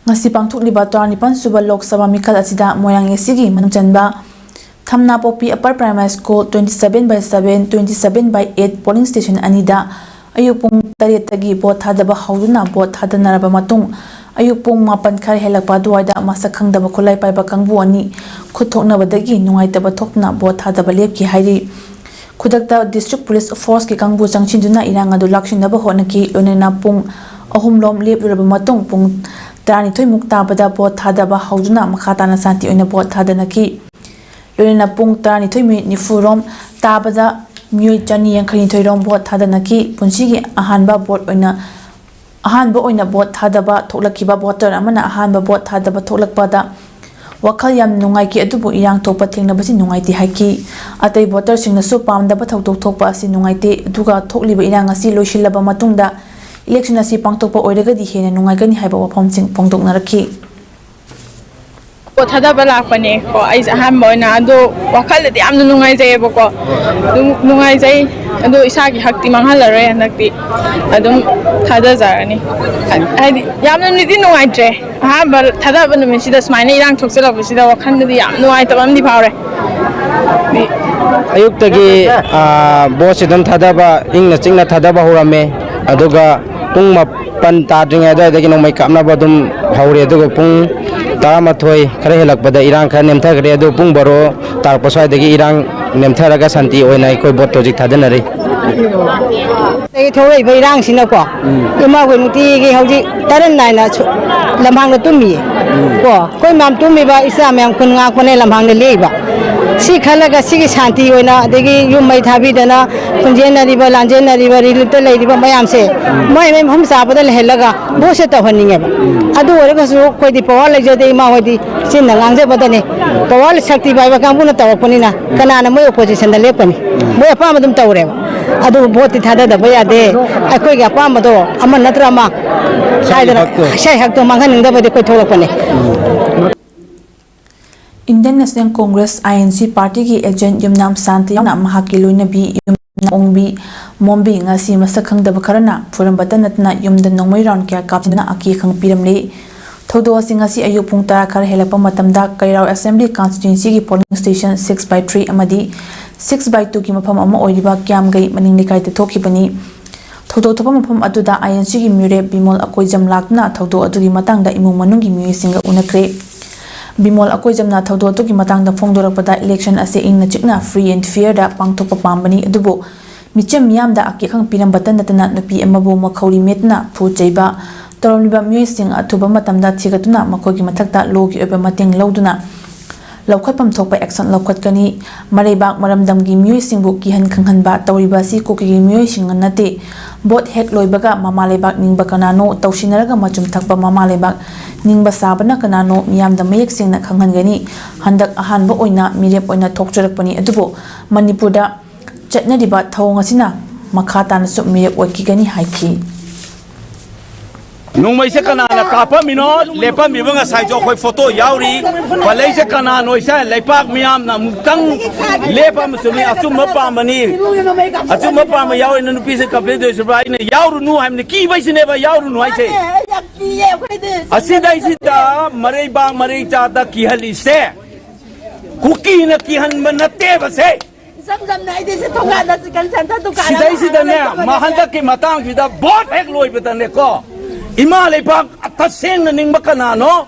ꯉꯁꯤ ꯄꯥꯡꯊꯣꯛꯂꯤꯕ ꯇꯔꯥꯅꯤꯄꯥꯟ ꯁꯨꯕ ꯂꯣꯛ ꯁꯚꯥ ꯃꯤꯈꯜ ꯑꯁꯤꯗ ꯃꯣꯏꯔꯥꯡ A Cꯒꯤ ꯃꯅꯨꯡ ꯆꯟꯕ ꯊꯝꯅꯥꯄꯣꯛꯄꯤ Upper Primary School twenty seven by seven, twenty seven by eight polling station ꯑꯅꯤꯗ ꯑꯌꯨꯛ ꯄꯨꯡ ꯇꯔꯦꯠꯇꯒꯤ vote ꯊꯥꯗꯕ ꯍꯧꯗꯨꯅ vote ꯊꯥꯗꯅꯔꯕ ꯃꯇꯨꯡ, ꯑꯌꯨꯛ ꯄꯨꯡ ꯃꯥꯄꯟ ꯈꯔ ꯍꯦꯜꯂꯛꯄ ꯑꯗꯨꯋꯥꯏꯗ ꯃꯁꯛ ꯈꯪꯗꯕ ꯈꯨꯠꯂꯥꯏ ꯄꯥꯏꯕ ꯀꯥꯡꯕꯨ ꯑꯅꯤ ꯈꯨꯠ ꯊꯣꯛꯅꯕꯗꯒꯤ ꯅꯨꯡꯉꯥꯏꯇꯕ ꯊꯣꯛꯇꯨꯅ ꯚꯣꯠ ꯊꯥꯗꯕ ꯂꯦꯞꯈꯤ ꯍꯥꯏꯔꯤ꯫ ꯈꯨꯗꯛꯇ District Police Force ꯀꯤ ꯀꯥꯡꯕꯨ ꯆꯪꯁꯤꯟꯗꯨꯅ ꯏꯔꯥꯡ ꯑꯗꯨ ꯂꯥꯛꯁꯤꯟꯅꯕ ꯍꯣꯠꯅꯈꯤ꯫ ꯂꯣꯏꯅꯅ ꯄꯨꯡ ꯑꯍꯨꯝ ꯂꯣꯝ ꯂꯦꯞꯂꯨꯔꯕ ꯃꯇꯨꯡ ꯄꯨꯡ ꯇꯔꯥꯅꯤꯊꯣꯏ ꯃꯨꯛ ꯇꯥꯕꯗ ꯚꯣꯠ ꯊꯥꯗꯕ ꯍꯧꯗꯨꯅ ꯃꯈꯥ ꯇꯥꯅ ꯁꯥꯟꯇꯤ ꯑꯣꯏꯅ ꯚꯣꯠ ꯊꯥꯗꯅꯈꯤ꯫ ꯂꯣꯏꯅꯅ ꯄꯨꯡ ꯇꯔꯥꯅꯤꯊꯣꯏ ꯃꯤꯅꯤꯠ ꯅꯤꯐꯨ ꯔꯣꯝ ꯇꯥꯕꯗ ꯃꯤꯑꯣꯏ ꯆꯅꯤ ꯌꯥꯡꯈꯩꯅꯤꯊꯣꯏ ꯔꯣꯝ ꯚꯣꯠ ꯊꯥꯗꯅꯈꯤ꯫ ꯄꯨꯟꯁꯤꯒꯤ ꯑꯍꯥꯟꯕ ꯚꯣꯠ ꯑꯣꯏꯅ ꯑꯍꯥꯟꯕ ꯑꯣꯏꯅ ꯚꯣꯠ ꯊꯥꯗꯕ ꯊꯣꯛꯂꯛꯈꯤꯕ ꯚꯣꯇꯔ ꯑꯃꯅ ꯑꯍꯥꯟꯕ ꯚꯣꯠ ꯊꯥꯗꯕ ꯊꯣꯛꯂꯛꯄꯗ ꯋꯥꯈꯜ ꯌꯥꯝ ꯅꯨꯡꯉꯥꯏꯈꯤ, ꯑꯗꯨꯕꯨ ꯏꯔꯥꯡ ꯊꯣꯛꯄ ꯊꯦꯡꯅꯕꯁꯤ ꯅꯨꯡꯉꯥꯏꯇꯦ ꯍꯥꯏꯈꯤ꯫ ꯑꯇꯩ ꯚꯣꯇꯔꯁꯤꯡꯅꯁꯨ ꯄꯥꯝꯗꯕ ꯊꯧꯗꯣꯛ ꯊꯣꯛꯄ ꯑꯁꯤ ꯅꯨꯡꯉꯥꯏꯇꯦ, ꯑꯗꯨꯒ ꯊꯣꯛꯂꯤꯕ ꯏꯔꯥꯡ ꯑꯁꯤ ꯂꯣꯏꯁꯤꯜꯂꯕ ꯃꯇꯨꯡꯗ ꯏꯂꯦꯛꯁꯟ ꯑꯁꯤ ꯄꯥꯡꯊꯣꯛꯄ ꯑꯣꯏꯔꯒꯗꯤ ꯍꯦꯟꯅ ꯅꯨꯡꯉꯥꯏꯒꯅꯤ ꯍꯥꯏꯕ ꯋꯥꯐꯝꯁꯤꯡ ꯐꯣꯡꯗꯣꯛꯅꯔꯛꯈꯤ꯫ ꯄꯣꯠ ꯊꯥꯗꯕ ꯂꯥꯛꯄꯅꯦ ꯀꯣ꯫ ꯑꯩꯁꯦ ꯑꯍꯥꯟꯕ ꯑꯣꯏꯅ ꯑꯗꯣ ꯋꯥꯈꯜꯗꯗꯤ ꯌꯥꯝꯅ ꯅꯨꯡꯉꯥꯏꯖꯩꯌꯦꯕꯀꯣ꯫ ꯑꯗꯨꯝ ꯅꯨꯡꯉꯥꯏꯖꯩ꯫ ꯑꯗꯣ ꯏꯁꯥꯒꯤ ꯍꯛꯇꯤ ꯃꯥꯡꯍꯜꯂꯔꯣꯏ, ꯍꯟꯗꯛꯇꯤ ꯑꯗꯨꯝ ꯊꯥꯗꯖꯔꯅꯤ꯫ ꯍꯥꯏꯗꯤ ꯌꯥꯝꯅ ꯅꯨꯡꯗꯤ ꯅꯨꯡꯉꯥꯏꯇ꯭ꯔꯦ꯫ ꯑꯍꯥꯟꯕ ꯊꯥꯗꯕ ꯅꯨꯃꯤꯠꯁꯤꯗ ꯁꯨꯃꯥꯏꯅ ꯏꯔꯥꯡ ꯊꯣꯛꯆꯜꯂꯛꯄꯁꯤꯗ ꯋꯥꯈꯜꯗꯗꯤ ꯌꯥꯝ ꯅꯨꯡꯉꯥꯏꯇꯕ ꯑꯃꯗꯤ ꯐꯥꯎꯔꯦ꯫ ꯑꯌꯨꯛꯇꯒꯤ ꯕꯣꯠꯁꯤ ꯑꯗꯨꯝ ꯊꯥꯗꯕ, ꯏꯪꯅ ꯆꯤꯛꯅ ꯊꯥꯗꯕ ꯍꯧꯔꯝꯃꯦ꯫ ꯑꯗꯨꯒ ꯄꯨꯡ ꯃꯥꯄꯟ ꯇꯥꯗ꯭ꯔꯤꯉꯩ ꯑꯗꯨꯋꯥꯏꯗꯒꯤ ꯅꯣꯡꯃꯩ ꯀꯥꯞꯅꯕ ꯑꯗꯨꯝ ꯍꯧꯔꯦ꯫ ꯑꯗꯨꯒ ꯄꯨꯡ ꯇꯔꯥꯃꯥꯊꯣꯏ ꯈꯔ ꯍꯦꯜꯂꯛꯄꯗ ꯏꯔꯥꯡ ꯈꯔ ꯅꯦꯝꯊꯈ꯭ꯔꯦ꯫ ꯑꯗꯨ ꯄꯨꯡ ꯕꯥꯔꯣ ꯇꯥꯔꯛꯄ ꯁ꯭ꯋꯥꯏꯗꯒꯤ ꯏꯔꯥꯡ ꯅꯦꯝꯊꯔꯒ ꯁꯥꯟꯇꯤ ꯑꯣꯏꯅ ꯑꯩꯈꯣꯏ ꯚꯣꯠꯇ ꯍꯧꯖꯤꯛ ꯊꯥꯗꯅꯔꯤ꯫ ꯑꯗꯒꯤ ꯊꯣꯛꯂꯛꯏꯕ ꯏꯔꯥꯡꯁꯤꯅꯀꯣ, ꯏꯃꯥꯈꯣꯏ ꯅꯨꯡꯇꯤꯒꯤ ꯍꯧꯖꯤꯛ ꯇꯔꯟ ꯅꯥꯏꯅ ꯂꯝꯍꯥꯡꯗ ꯇꯨꯝꯃꯤꯌꯦ꯫ ꯀꯣ ꯑꯩꯈꯣꯏ ꯃꯌꯥꯝ ꯇꯨꯝꯃꯤꯕ ꯏꯆꯥ ꯃꯌꯥꯝ ꯈꯨꯟ ꯉꯥꯛꯄꯅꯦ ꯂꯝꯍꯥꯡꯗ ꯂꯦꯛꯏꯕ꯫ ꯁꯤ ꯈꯜꯂꯒ ꯁꯤꯒꯤ ꯁꯥꯟꯇꯤ ꯑꯣꯏꯅ, ꯑꯗꯒꯤ ꯌꯨꯝ ꯃꯩ ꯊꯥꯕꯤꯗꯅ ꯈꯨꯟꯖꯦꯟꯅꯔꯤꯕ, ꯂꯥꯟꯖꯦꯟꯅꯔꯤꯕ, ꯔꯤꯂꯤꯞꯇ ꯂꯩꯔꯤꯕ ꯃꯌꯥꯝꯁꯦ ꯃꯣꯏ ꯃꯣꯏ ꯃꯐꯝ ꯆꯥꯕꯗ ꯂꯩꯍꯜꯂꯒ ꯚꯣꯠꯁꯦ ꯇꯧꯍꯟꯅꯤꯡꯉꯦꯕ꯫ ꯑꯗꯨ ꯑꯣꯏꯔꯒꯁꯨ ꯑꯩꯈꯣꯏꯗꯤ ꯄꯋꯥꯔ ꯂꯩꯖꯗꯦ, ꯏꯃꯥ ꯍꯣꯏꯗꯤ ꯆꯤꯟꯅ ꯉꯥꯡꯖꯕꯗꯅꯦ꯫ ꯄꯋꯥꯔ ꯁꯛꯇꯤ ꯄꯥꯏꯕ ꯀꯥꯡꯕꯨꯅ ꯇꯧꯔꯛꯄꯅꯤꯅ ꯀꯅꯥꯅ ꯃꯣꯏ ꯑꯣꯄꯣꯖꯤꯁꯟꯗ ꯂꯦꯞꯀꯅꯤ? ꯃꯣꯏ ꯑꯄꯥꯝꯕ ꯑꯗꯨꯝ ꯇꯧꯔꯦꯕ꯫ ꯑꯗꯨꯕꯨ ꯚꯣꯠꯇꯤ ꯊꯥꯗꯗꯕ ꯌꯥꯗꯦ꯫ ꯑꯩꯈꯣꯏꯒꯤ ꯑꯄꯥꯝꯕꯗꯣ ꯑꯃ ꯅꯠꯇ꯭ꯔ ꯑꯃ ꯍꯥꯏꯗꯅ ꯏꯁꯥꯒꯤ ꯍꯛꯇꯣ ꯃꯥꯡꯍꯟꯅꯤꯡꯗꯕꯗꯤ ꯑꯩꯈꯣꯏ ꯊꯣꯛꯂꯛꯄꯅꯦ꯫ Indian National Congress, I N C, party ꯒꯤ agent ꯌꯨꯝꯅꯥꯝ ꯁꯥꯟꯇ ꯌꯥꯎꯅ ꯃꯍꯥꯛꯀꯤ ꯂꯣꯏꯅꯕꯤ ꯌꯨꯝꯅꯥꯝ ꯑꯣꯡꯕꯤ ꯃꯣꯝꯕꯤ ꯉꯁꯤ ꯃꯁꯛ ꯈꯪꯗꯕ ꯈꯔꯅ ꯐꯨꯔꯝꯕꯇ ꯅꯠꯇꯅ ꯌꯨꯝꯗ ꯅꯣꯡꯃꯩ round ꯀꯌꯥ ꯀꯥꯞꯁꯤꯟꯗꯨꯅ ꯑꯀꯤ ꯑꯈꯪ ꯄꯤꯔꯝꯂꯦ꯫ ꯊꯧꯗꯣꯛ ꯑꯁꯤ ꯉꯁꯤ ꯑꯌꯨꯛ ꯄꯨꯡ ꯇꯔꯥ ꯈꯔ ꯍꯦꯜꯂꯛꯄ ꯃꯇꯝꯗ ꯀꯩꯔꯥꯎ Assembly Constituency ꯒꯤ polling station six by three ꯑꯃꯗꯤ six by two ꯒꯤ ꯃꯐꯝ ꯑꯃ ꯑꯣꯏꯔꯤꯕ ꯀ꯭ꯌꯥꯝꯒꯩ ꯃꯅꯤꯡ ꯂꯩꯀꯥꯏꯗ ꯊꯣꯛꯈꯤꯕꯅꯤ꯫ ꯊꯧꯗꯣꯛ ꯊꯣꯛꯄ ꯃꯐꯝ ꯑꯗꯨꯗ ꯑꯥꯏ ꯑꯦꯟ ꯁꯤꯒꯤ ꯃꯤꯔꯦꯞ ꯕꯤꯃꯣꯜ ꯑꯀꯣꯏꯖꯝ ꯂꯥꯛꯇꯨꯅ ꯊꯧꯗꯣꯛ ꯑꯗꯨꯒꯤ ꯃꯇꯥꯡꯗ ꯏꯃꯨꯡ ꯃꯅꯨꯡꯒꯤ ꯃꯤꯑꯣꯏꯁꯤꯡꯒ ꯎꯅꯈ꯭ꯔꯦ꯫ ꯕꯤꯃꯣꯜ ꯑꯀꯣꯏꯖꯝꯅ ꯊꯧꯗꯣꯛ ꯑꯗꯨꯒꯤ ꯃꯇꯥꯡꯗ ꯐꯣꯡꯗꯣꯔꯛꯄꯗ, ꯏꯂꯦꯛꯁꯟ ꯑꯁꯤ ꯏꯪꯅ ꯆꯤꯛꯅ, free and fairꯗ ꯄꯥꯡꯊꯣꯛꯄ ꯄꯥꯝꯕꯅꯤ, ꯑꯗꯨꯕꯨ ꯃꯤꯆꯝ ꯃꯤꯌꯥꯝꯗ ꯑꯀꯤ ꯑꯈꯪ ꯄꯤꯔꯝꯕꯇ ꯅꯠꯇꯅ ꯅꯨꯄꯤ ꯑꯃꯕꯨ ꯃꯈꯧꯔꯤ ꯃꯦꯠꯇꯨꯅ ꯐꯨ ꯆꯩꯕ, ꯇꯧꯔꯝꯂꯤꯕ ꯃꯤꯑꯣꯏꯁꯤꯡ ꯑꯊꯨꯕ ꯃꯇꯝꯗ ꯊꯤꯒꯠꯇꯨꯅ ꯃꯈꯣꯏꯒꯤ ꯃꯊꯛꯇ ꯂꯣꯒꯤ ꯑꯣꯏꯕ ꯃꯇꯦꯡ ꯂꯧꯗꯨꯅ ꯂꯧꯈꯠꯐꯝ ꯊꯣꯛꯄ ꯑꯦꯛꯁꯟ ꯂꯧꯈꯠꯀꯅꯤ꯫ ꯃꯔꯩꯕꯥꯛ ꯃꯔꯝꯗꯝꯒꯤ ꯃꯤꯑꯣꯏꯁꯤꯡꯕꯨ ꯀꯤꯍꯟ ꯈꯪꯍꯟꯕ ꯇꯧꯔꯤꯕ ꯑꯁꯤ ꯀꯨꯀꯤꯒꯤ ꯃꯤꯑꯣꯏꯁꯤꯡꯅ ꯅꯠꯇꯦ꯫ ꯚꯣꯠ ꯍꯦꯛ ꯂꯣꯏꯕꯒ ꯃꯃꯥ ꯂꯩꯕꯥꯛ ꯅꯤꯡꯕ ꯀꯅꯥꯅꯣ, ꯇꯧꯁꯤꯟꯅꯔꯒ ꯃꯆꯨꯝ ꯊꯛꯄ ꯃꯃꯥ ꯂꯩꯕꯥꯛ ꯅꯤꯡꯕ ꯁꯥꯕꯅ ꯀꯅꯥꯅꯣ ꯃꯤꯌꯥꯝꯗ ꯃꯌꯦꯛ ꯁꯦꯡꯅ ꯈꯪꯍꯟꯒꯅꯤ꯫ ꯍꯟꯗꯛ ꯑꯍꯥꯟꯕ ꯑꯣꯏꯅ ꯃꯤꯔꯦꯞ ꯑꯣꯏꯅ ꯊꯣꯛꯆꯔꯛꯄꯅꯤ, ꯑꯗꯨꯕꯨ ꯃꯅꯤꯄꯨꯔꯗ ꯆꯠꯅꯔꯤꯕ ꯊꯧꯑꯣꯡ ꯑꯁꯤꯅ ꯃꯈꯥ ꯇꯥꯅꯁꯨ ꯃꯤꯔꯦꯞ ꯑꯣꯏꯈꯤꯒꯅꯤ ꯍꯥꯏꯈꯤ꯫ ꯅꯣꯡꯃꯩꯁꯦ ꯀꯅꯥꯅ ꯀꯥꯞꯄꯝꯃꯤꯅꯣ? ꯂꯦꯞꯄꯝꯃꯤꯕ ꯉꯁꯥꯏꯁꯨ ꯑꯩꯈꯣꯏ ꯐꯣꯇꯣ ꯌꯥꯎꯔꯤ꯫ ꯄꯜꯂꯛꯏꯁꯦ ꯀꯅꯥꯅꯣ? ꯏꯁꯥ ꯂꯩꯄꯥꯛ ꯃꯤꯌꯥꯝꯅ ꯑꯃꯨꯛꯇꯪ ꯂꯦꯞꯄ ꯑꯃ ꯆꯨꯝꯃꯤ꯫ ꯑꯆꯨꯝꯕ ꯄꯥꯝꯕꯅꯤ꯫ ꯑꯆꯨꯝꯕ ꯄꯥꯝꯕ ꯌꯥꯎꯔꯤꯅ ꯅꯨꯄꯤꯁꯦ ꯀꯝꯄ꯭ꯂꯦꯟ ꯇꯧꯔꯤꯁꯤꯕ꯭ꯔꯥ? ꯑꯩꯅ ꯌꯥꯎꯔꯨꯅꯨ ꯍꯥꯏꯕꯅꯤ꯫ ꯀꯤꯕꯩꯁꯤꯅꯦꯕ ꯌꯥꯎꯔꯨꯅꯨ ꯍꯥꯏꯁꯦ꯫ ꯑꯁꯤꯗꯩꯁꯤꯗ ꯃꯔꯩꯕꯥꯛ ꯃꯔꯩ ꯆꯥꯗ ꯀꯤꯍꯜꯂꯤꯁꯦ ꯀꯨꯀꯤꯅ ꯀꯤꯍꯟꯕ ꯅꯠꯇꯦꯕ ꯁꯦ꯫ ꯏꯆꯝ ꯆꯝꯅ ꯑꯩꯗꯤ ꯁꯤ ꯊꯣꯡꯒꯥꯟꯗ ꯆꯤꯀꯟ ꯁꯦꯟꯇꯔ ꯗꯨꯀꯥꯟ ꯑꯃ ꯁꯤꯗꯩꯁꯤꯗꯅꯦ ꯍꯥꯡꯉꯒ ꯃꯥ ꯍꯟꯗꯛꯀꯤ ꯃꯇꯥꯡꯁꯤꯗ ꯚꯣꯠ ꯍꯦꯛ ꯂꯣꯏꯕꯗꯅꯦꯀꯣ, ꯏꯃꯥ ꯂꯩꯕꯥꯛ ꯇꯁꯦꯡꯅ ꯅꯤꯡꯕ ꯀꯅꯥꯅꯣ?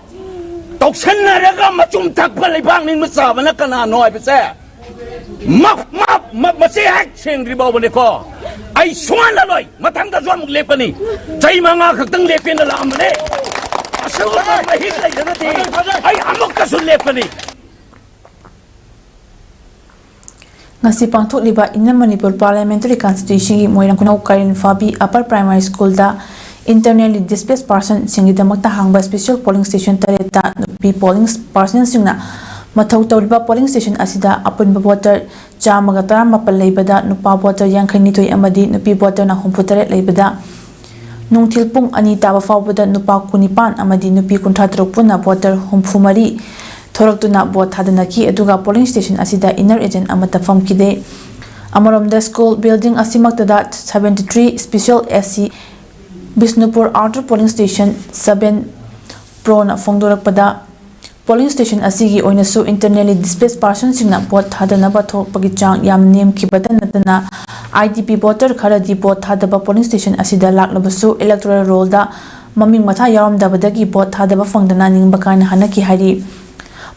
ꯇꯧꯁꯟꯅꯔꯒ ꯃꯆꯨꯝ ꯊꯛꯄ ꯂꯩꯕꯥꯛ ꯅꯤꯡꯕ ꯆꯥꯕꯅ ꯀꯅꯥꯅꯣ ꯍꯥꯏꯕꯁꯦ ꯃ- ꯃ- ꯃ- ꯃꯆꯦ ꯍꯦꯛ ꯁꯦꯡꯗ꯭ꯔꯤ ꯐꯥꯎꯕꯅꯦꯀꯣ, ꯑꯩ ꯁꯨꯡꯍꯜꯂꯔꯣꯏ꯫ ꯃꯊꯪꯗꯁꯨ ꯑꯃꯨꯛ ꯂꯦꯞꯀꯅꯤ꯫ ꯆꯍꯤ ꯃꯉꯥ ꯈꯛꯇꯪ ꯂꯦꯞꯀꯦꯅ ꯂꯥꯛꯑꯝꯕꯅꯦ꯫ ꯑꯁꯤꯒꯨꯝꯕ ꯃꯍꯤꯛ ꯂꯩꯔꯒꯗꯤ ꯑꯩ ꯑꯃꯨꯛꯀꯁꯨ ꯂꯦꯞꯀꯅꯤ꯫ ꯉꯁꯤ ꯄꯥꯡꯊꯣꯛꯂꯤꯕ Inner Manipur Parliamentary Constituencyꯒꯤ ꯃꯣꯏꯔꯥꯡ ꯈꯨꯅꯧ ꯀꯥꯏꯔꯦꯟ ꯐꯥꯕꯤ Upper Primary Schoolꯗ internally displaced personꯁꯤꯡꯒꯤꯗꯃꯛꯇ ꯍꯥꯡꯕ special polling station ꯇꯔꯦꯠꯇ ꯅꯨꯄꯤ polling personꯁꯤꯡꯅ ꯃꯊꯧ ꯇꯧꯔꯤꯕ polling station ꯑꯁꯤꯗ ꯑꯄꯨꯟꯕ voter ꯆꯥꯝꯃꯒ ꯇꯔꯥꯃꯥꯄꯜ ꯂꯩꯕꯗ ꯅꯨꯄꯥ voter ꯌꯥꯡꯈꯩꯅꯤꯊꯣꯏ ꯑꯃꯗꯤ ꯅꯨꯄꯤ voterꯅ ꯍꯨꯝꯐꯨꯇꯔꯦꯠ ꯂꯩꯕꯗ ꯅꯨꯡꯊꯤꯜ ꯄꯨꯡ ꯑꯅꯤ ꯇꯥꯕ ꯐꯥꯎꯕꯗ ꯅꯨꯄꯥ ꯀꯨꯟꯅꯤꯄꯥꯟ ꯑꯃꯗꯤ ꯅꯨꯄꯤ ꯀꯨꯟꯊ꯭ꯔꯥ ꯇꯔꯨꯛ ꯄꯨꯟꯅ voter ꯍꯨꯝꯐꯨ ꯃꯔꯤ ꯊꯣꯔꯛꯇꯨꯅ vote ꯊꯥꯗꯅꯈꯤ꯫ ꯑꯗꯨꯒ polling station ꯑꯁꯤꯗ inner agent ꯑꯃꯠꯇ ꯐꯝꯈꯤꯗꯦ꯫ ꯑꯃꯔꯣꯝꯗ school building ꯑꯁꯤꯃꯛꯇꯗ seventy three special S C Bishnupur Outer Polling Station seven Proꯅ ꯐꯣꯡꯗꯣꯔꯛꯄꯗ, polling station ꯑꯁꯤꯒꯤ ꯑꯣꯏꯅꯁꯨ internally displaced personꯁꯤꯡꯅ vote ꯊꯥꯗꯅꯕ ꯊꯣꯛꯄꯒꯤ ꯆꯥꯡ ꯌꯥꯝ ꯅꯦꯝꯈꯤꯕꯇ ꯅꯠꯇꯅ IDP voter ꯈꯔꯗꯤ vote ꯊꯥꯗꯕ polling station ꯑꯁꯤꯗ ꯂꯥꯛꯂꯕꯁꯨ electoral rollꯗ ꯃꯃꯤꯡ ꯃꯊꯥ ꯌꯥꯎꯔꯝꯗꯕꯗꯒꯤ vote ꯊꯥꯗꯕ ꯐꯪꯗꯅ ꯅꯤꯡꯕ ꯀꯥꯏꯅ ꯍꯟꯅꯈꯤ ꯍꯥꯏꯔꯤ꯫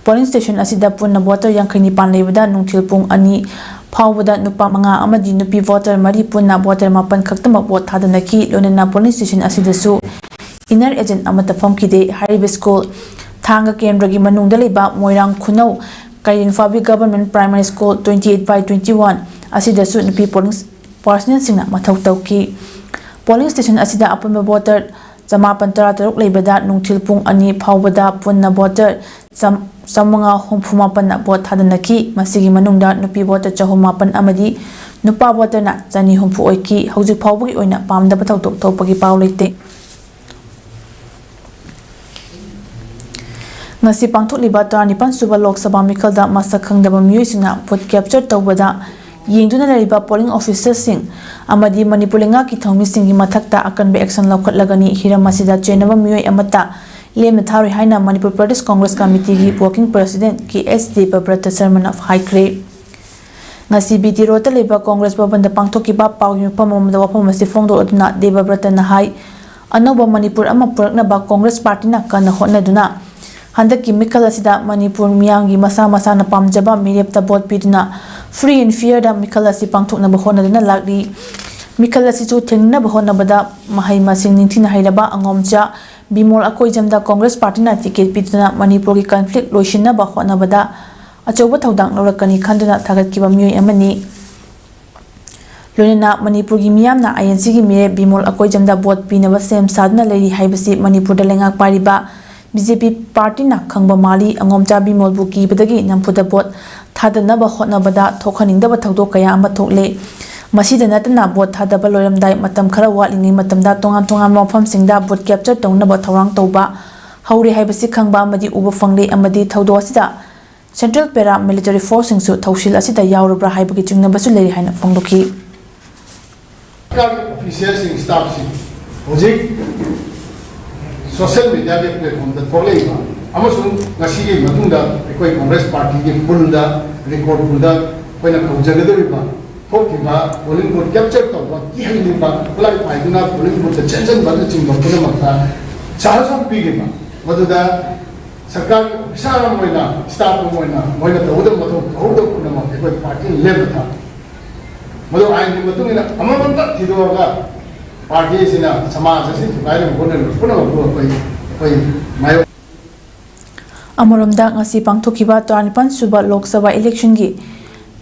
Polling station ꯑꯁꯤꯗ ꯄꯨꯟꯅ voter ꯌꯥꯡꯈꯩ ꯅꯤꯄꯥꯟ ꯂꯩꯕꯗ ꯅꯨꯡꯊꯤꯜ ꯄꯨꯡ ꯑꯅꯤ ꯐꯥꯎꯕꯗ ꯅꯨꯄꯥ ꯃꯉꯥ ꯑꯃꯗꯤ ꯅꯨꯄꯤ voter ꯃꯔꯤ ꯄꯨꯟꯅ voter ꯃꯥꯄꯟ ꯈꯛꯇꯃꯛ vote ꯊꯥꯗꯅꯈꯤ꯫ ꯂꯣꯏꯅꯅ polling station ꯑꯁꯤꯗꯁꯨ inner agent ꯑꯃꯠꯇ ꯐꯝꯈꯤꯗꯦ꯫ ꯍꯥꯏꯔꯤꯕ school ꯊꯥꯡꯒ ꯀꯦꯟꯗ꯭ꯔꯒꯤ ꯃꯅꯨꯡꯗ ꯂꯩꯕ ꯃꯣꯏꯔꯥꯡ ꯈꯨꯅꯧ ꯀꯩꯔꯦꯟꯐꯥꯕꯤ Government Primary School twenty eight by twenty one ꯑꯁꯤꯗꯁꯨ ꯅꯨꯄꯤ polling personnelꯁꯤꯡꯅ ꯃꯊꯧ ꯇꯧꯈꯤ꯫ Polling station ꯑꯁꯤꯗ ꯑꯄꯨꯟꯕ voter ꯆꯃꯥꯄꯟ ꯇꯔꯥ ꯇꯔꯨꯛ ꯂꯩꯕꯗ ꯅꯨꯡꯊꯤꯜ ꯄꯨꯡ ꯑꯅꯤ ꯐꯥꯎꯕꯗ ꯄꯨꯟꯅ voter ꯆꯥꯝ-, ꯆꯥꯃꯉꯥ ꯍꯨꯝꯐꯨ ꯃꯥꯄꯟꯅ vote ꯊꯥꯗꯅꯈꯤ꯫ ꯃꯁꯤꯒꯤ ꯃꯅꯨꯡꯗ ꯅꯨꯄꯤ voter ꯆꯍꯨꯝ ꯃꯥꯄꯟ ꯑꯃꯗꯤ ꯅꯨꯄꯥ voterꯅ ꯆꯅꯤ ꯍꯨꯝꯐꯨ ꯑꯣꯏꯈꯤ꯫ ꯍꯧꯖꯤꯛ ꯐꯥꯎꯕꯒꯤ ꯑꯣꯏꯅ ꯄꯥꯝꯗꯕ ꯊꯧꯗꯣꯛ ꯊꯣꯛꯄꯒꯤ ꯄꯥꯎ ꯂꯩꯇꯦ꯫ ꯉꯁꯤ ꯄꯥꯡꯊꯣꯛꯂꯤꯕ ꯇꯔꯥꯅꯤꯄꯥꯟ ꯁꯨꯕ ꯂꯣꯛ ꯁꯚꯥ ꯃꯤꯈꯜꯗ ꯃꯁꯛ ꯈꯪꯗꯕ ꯃꯤꯑꯣꯏꯁꯤꯡꯅ vote capture ꯇꯧꯕꯗ ꯌꯦꯡꯗꯨꯅ ꯂꯩꯔꯤꯕ polling officerꯁꯤꯡ ꯑꯃꯗꯤ ꯃꯅꯤꯄꯨꯔ ꯂꯩꯉꯥꯛꯀꯤ ꯊꯧꯃꯤꯁꯤꯡꯒꯤ ꯃꯊꯛꯇ ꯑꯀꯟꯕ action ꯂꯧꯈꯠꯂꯒꯅꯤ꯫ ꯍꯤꯔꯝ ꯑꯁꯤꯗ ꯆꯦꯟꯅꯕ ꯃꯤꯑꯣꯏ ꯑꯃꯠꯇ ꯂꯦꯝꯅ ꯊꯥꯔꯣꯏ ꯍꯥꯏꯅ ꯃꯅꯤꯄꯨꯔ ꯄ꯭ꯔꯗꯦꯁ ꯀꯣꯡꯒ꯭ꯔꯦꯁ ꯀꯃꯤꯇꯤꯒꯤ working president ꯀꯦ ꯑꯦꯁ ꯗꯦꯕꯕ꯭ꯔꯇ ꯁꯔꯃꯅ ꯍꯥꯏꯈ꯭ꯔꯦ꯫ ꯉꯁꯤ ꯕꯤ ꯇꯤ ꯔꯣꯗꯇ ꯂꯩꯕ ꯀꯣꯡꯒ꯭ꯔꯦꯁ ꯚꯕꯟꯗ ꯄꯥꯡꯊꯣꯛꯈꯤꯕ ꯄꯥꯎꯒꯤ ꯃꯐꯝ ꯑꯃꯗ ꯋꯥꯐꯝ ꯑꯁꯤ ꯐꯣꯡꯗꯣꯛꯂꯗꯨꯅ ꯗꯦꯕꯕ꯭ꯔꯇꯅ ꯍꯥꯏ, ꯑꯅꯧꯕ ꯃꯅꯤꯄꯨꯔ ꯑꯃ ꯄꯨꯔꯛꯅꯕ ꯀꯣꯡꯒ꯭ꯔꯦꯁ ꯄꯥꯔꯇꯤꯅ ꯀꯟꯅ ꯍꯣꯠꯅꯗꯨꯅ ꯍꯟꯗꯛꯀꯤ ꯃꯤꯈꯜ ꯑꯁꯤꯗ ꯃꯅꯤꯄꯨꯔ ꯃꯤꯌꯥꯝꯒꯤ ꯃꯁꯥ ꯃꯁꯥꯅ ꯄꯥꯝꯖꯕ ꯃꯤꯔꯦꯞꯇ vote ꯄꯤꯗꯨꯅ free and fairꯗ ꯃꯤꯈꯜ ꯑꯁꯤ ꯄꯥꯡꯊꯣꯛꯅꯕ ꯍꯣꯠꯅꯗꯨꯅ ꯂꯥꯛꯂꯤ꯫ ꯃꯤꯈꯜ ꯑꯁꯤꯁꯨ ꯊꯦꯡꯅꯅꯕ ꯍꯣꯠꯅꯕꯗ ꯃꯍꯩ ꯃꯁꯤꯡ ꯅꯤꯡꯊꯤꯅ ꯍꯩꯔꯕ ꯑꯉꯣꯝꯆꯥ ꯕꯤꯃꯣꯜ ꯑꯀꯣꯏꯖꯝꯗ ꯀꯣꯡꯒ꯭ꯔꯦꯁ ꯄꯥꯔꯇꯤꯅ ticket ꯄꯤꯗꯨꯅ ꯃꯅꯤꯄꯨꯔꯒꯤ conflict ꯂꯣꯏꯁꯤꯟꯅꯕ ꯍꯣꯠꯅꯕꯗ ꯑꯆꯧꯕ ꯊꯧꯗꯥꯡ ꯂꯧꯔꯛꯀꯅꯤ ꯈꯟꯗꯨꯅ ꯊꯥꯒꯠꯈꯤꯕ ꯃꯤꯑꯣꯏ ꯑꯃꯅꯤ꯫ ꯂꯣꯏꯅꯅ ꯃꯅꯤꯄꯨꯔꯒꯤ ꯃꯤꯌꯥꯝꯅ INCꯒꯤ ꯃꯤꯔꯦꯞ ꯕꯤꯃꯣꯜ ꯑꯀꯣꯏꯖꯝꯗ vote ꯄꯤꯅꯕ ꯁꯦꯝ ꯁꯥꯗꯨꯅ ꯂꯩꯔꯤ ꯍꯥꯏꯕꯁꯤ ꯃꯅꯤꯄꯨꯔꯗ ꯂꯩꯉꯥꯛ ꯄꯥꯏꯔꯤꯕ BJP ꯄꯥꯔꯇꯤꯅ ꯈꯪꯕ ꯃꯥꯜꯂꯤ꯫ ꯑꯉꯣꯝꯆꯥ ꯕꯤꯃꯣꯜꯕꯨ ꯀꯤꯕꯗꯒꯤ ꯅꯝꯐꯨꯗ vote ꯊꯥꯗꯅꯕ ꯍꯣꯠꯅꯕꯗ ꯊꯣꯛꯍꯟꯅꯤꯡꯗꯕ ꯊꯧꯗꯣꯛ ꯀꯌꯥ ꯑꯃ ꯊꯣꯛꯂꯦ꯫ ꯃꯁꯤꯗ ꯅꯠꯇꯅ vote ꯊꯥꯗꯕ ꯂꯣꯏꯔꯝꯗꯥꯏ ꯃꯇꯝ ꯈꯔ ꯋꯥꯠꯂꯤꯉꯩ ꯃꯇꯝꯗ ꯇꯣꯉꯥꯟ ꯇꯣꯉꯥꯟꯕ ꯃꯐꯝꯁꯤꯡꯗ vote capture ꯇꯧꯅꯕ ꯊꯧꯔꯥꯡ ꯇꯧꯕ ꯍꯧꯔꯦ ꯍꯥꯏꯕꯁꯤ ꯈꯪꯕ ꯑꯃꯗꯤ ꯎꯕ ꯐꯪꯂꯦ ꯑꯃꯗꯤ ꯊꯧꯗꯣꯛ ꯑꯁꯤꯗ Central Para Military Forceꯁꯤꯡꯁꯨ ꯊꯧꯁꯤꯜ ꯑꯁꯤꯗ ꯌꯥꯎꯔꯕ꯭ꯔꯥ ꯍꯥꯏꯕꯒꯤ ꯆꯤꯡꯅꯕꯁꯨ ꯂꯩꯔꯤ ꯍꯥꯏꯅ ꯐꯣꯡꯗꯣꯛꯈꯤ꯫ ꯁꯔꯀꯥꯔꯒꯤ officialꯁꯤꯡ, staffꯁꯤꯡ ꯍꯧꯖꯤꯛ social mediaꯒꯤ platformꯗ ꯊꯣꯛꯂꯛꯏꯕ ꯑꯃꯁꯨꯡ ꯉꯁꯤꯒꯤ ꯃꯇꯨꯡꯗ ꯑꯩꯈꯣꯏ ꯀꯣꯡꯒ꯭ꯔꯦꯁ ꯄꯥꯔꯇꯤꯒꯤ ꯄꯨꯜꯗ, record ꯄꯨꯜꯗ ꯑꯩꯈꯣꯏꯅ ꯀꯧꯖꯒꯗꯧꯔꯤꯕ ꯊꯣꯛꯈꯤꯕ, ꯄꯣꯂꯤꯡ ꯕꯨꯠ ꯀꯦꯞꯆꯔ ꯇꯧꯕ, ꯀꯤꯍꯜꯂꯤꯕ, ꯈꯨꯠꯂꯥꯏ ꯄꯥꯏꯗꯨꯅ ꯄꯣꯂꯤꯡ ꯕꯨꯠꯇ ꯆꯦꯟꯁꯤꯟꯕꯅꯆꯤꯡꯕ ꯄꯨꯝꯅꯃꯛꯇ ꯁꯍꯖꯣꯛ ꯄꯤꯔꯤꯕ, ꯃꯗꯨꯗ ꯁꯔꯀꯥꯔꯒꯤ ꯑꯣꯐꯤꯁꯥꯔ ꯑꯃ ꯑꯣꯏꯅ, ꯁ꯭ꯇꯥꯐ ꯑꯃ ꯑꯣꯏꯅ ꯃꯣꯏꯅ ꯇꯧꯒꯗꯕ ꯃꯊꯧ ꯇꯧꯍꯧꯗꯕ ꯄꯨꯝꯅꯃꯛ ꯑꯩꯈꯣꯏ ꯄꯥꯔꯇꯤꯅ ꯂꯦꯞꯄ ꯊꯝꯃꯤ꯫ ꯃꯗꯨ ꯑꯥꯏꯟꯒꯤ ꯃꯇꯨꯡ ꯏꯟꯅ ꯑꯃꯃꯝꯇ ꯊꯤꯗꯣꯛꯑꯒ ꯄꯥꯔꯇꯤꯁꯤꯅ ꯁꯃꯥꯖ ꯑꯁꯤ ꯊꯨꯒꯥꯏꯅꯕ ꯍꯣꯠꯅꯔꯤꯕ ꯄꯨꯝꯅꯃꯛꯄꯨ ꯑꯩꯈꯣꯏ, ꯑꯩꯈꯣꯏ ꯃꯥꯌꯣꯛ ꯑꯃꯔꯣꯝꯗ, ꯉꯁꯤ ꯄꯥꯡꯊꯣꯛꯈꯤꯕ ꯇꯔꯥꯅꯤꯄꯥꯟ ꯁꯨꯕ ꯂꯣꯛ ꯁꯚꯥ ꯏꯂꯦꯛꯁꯟꯒꯤ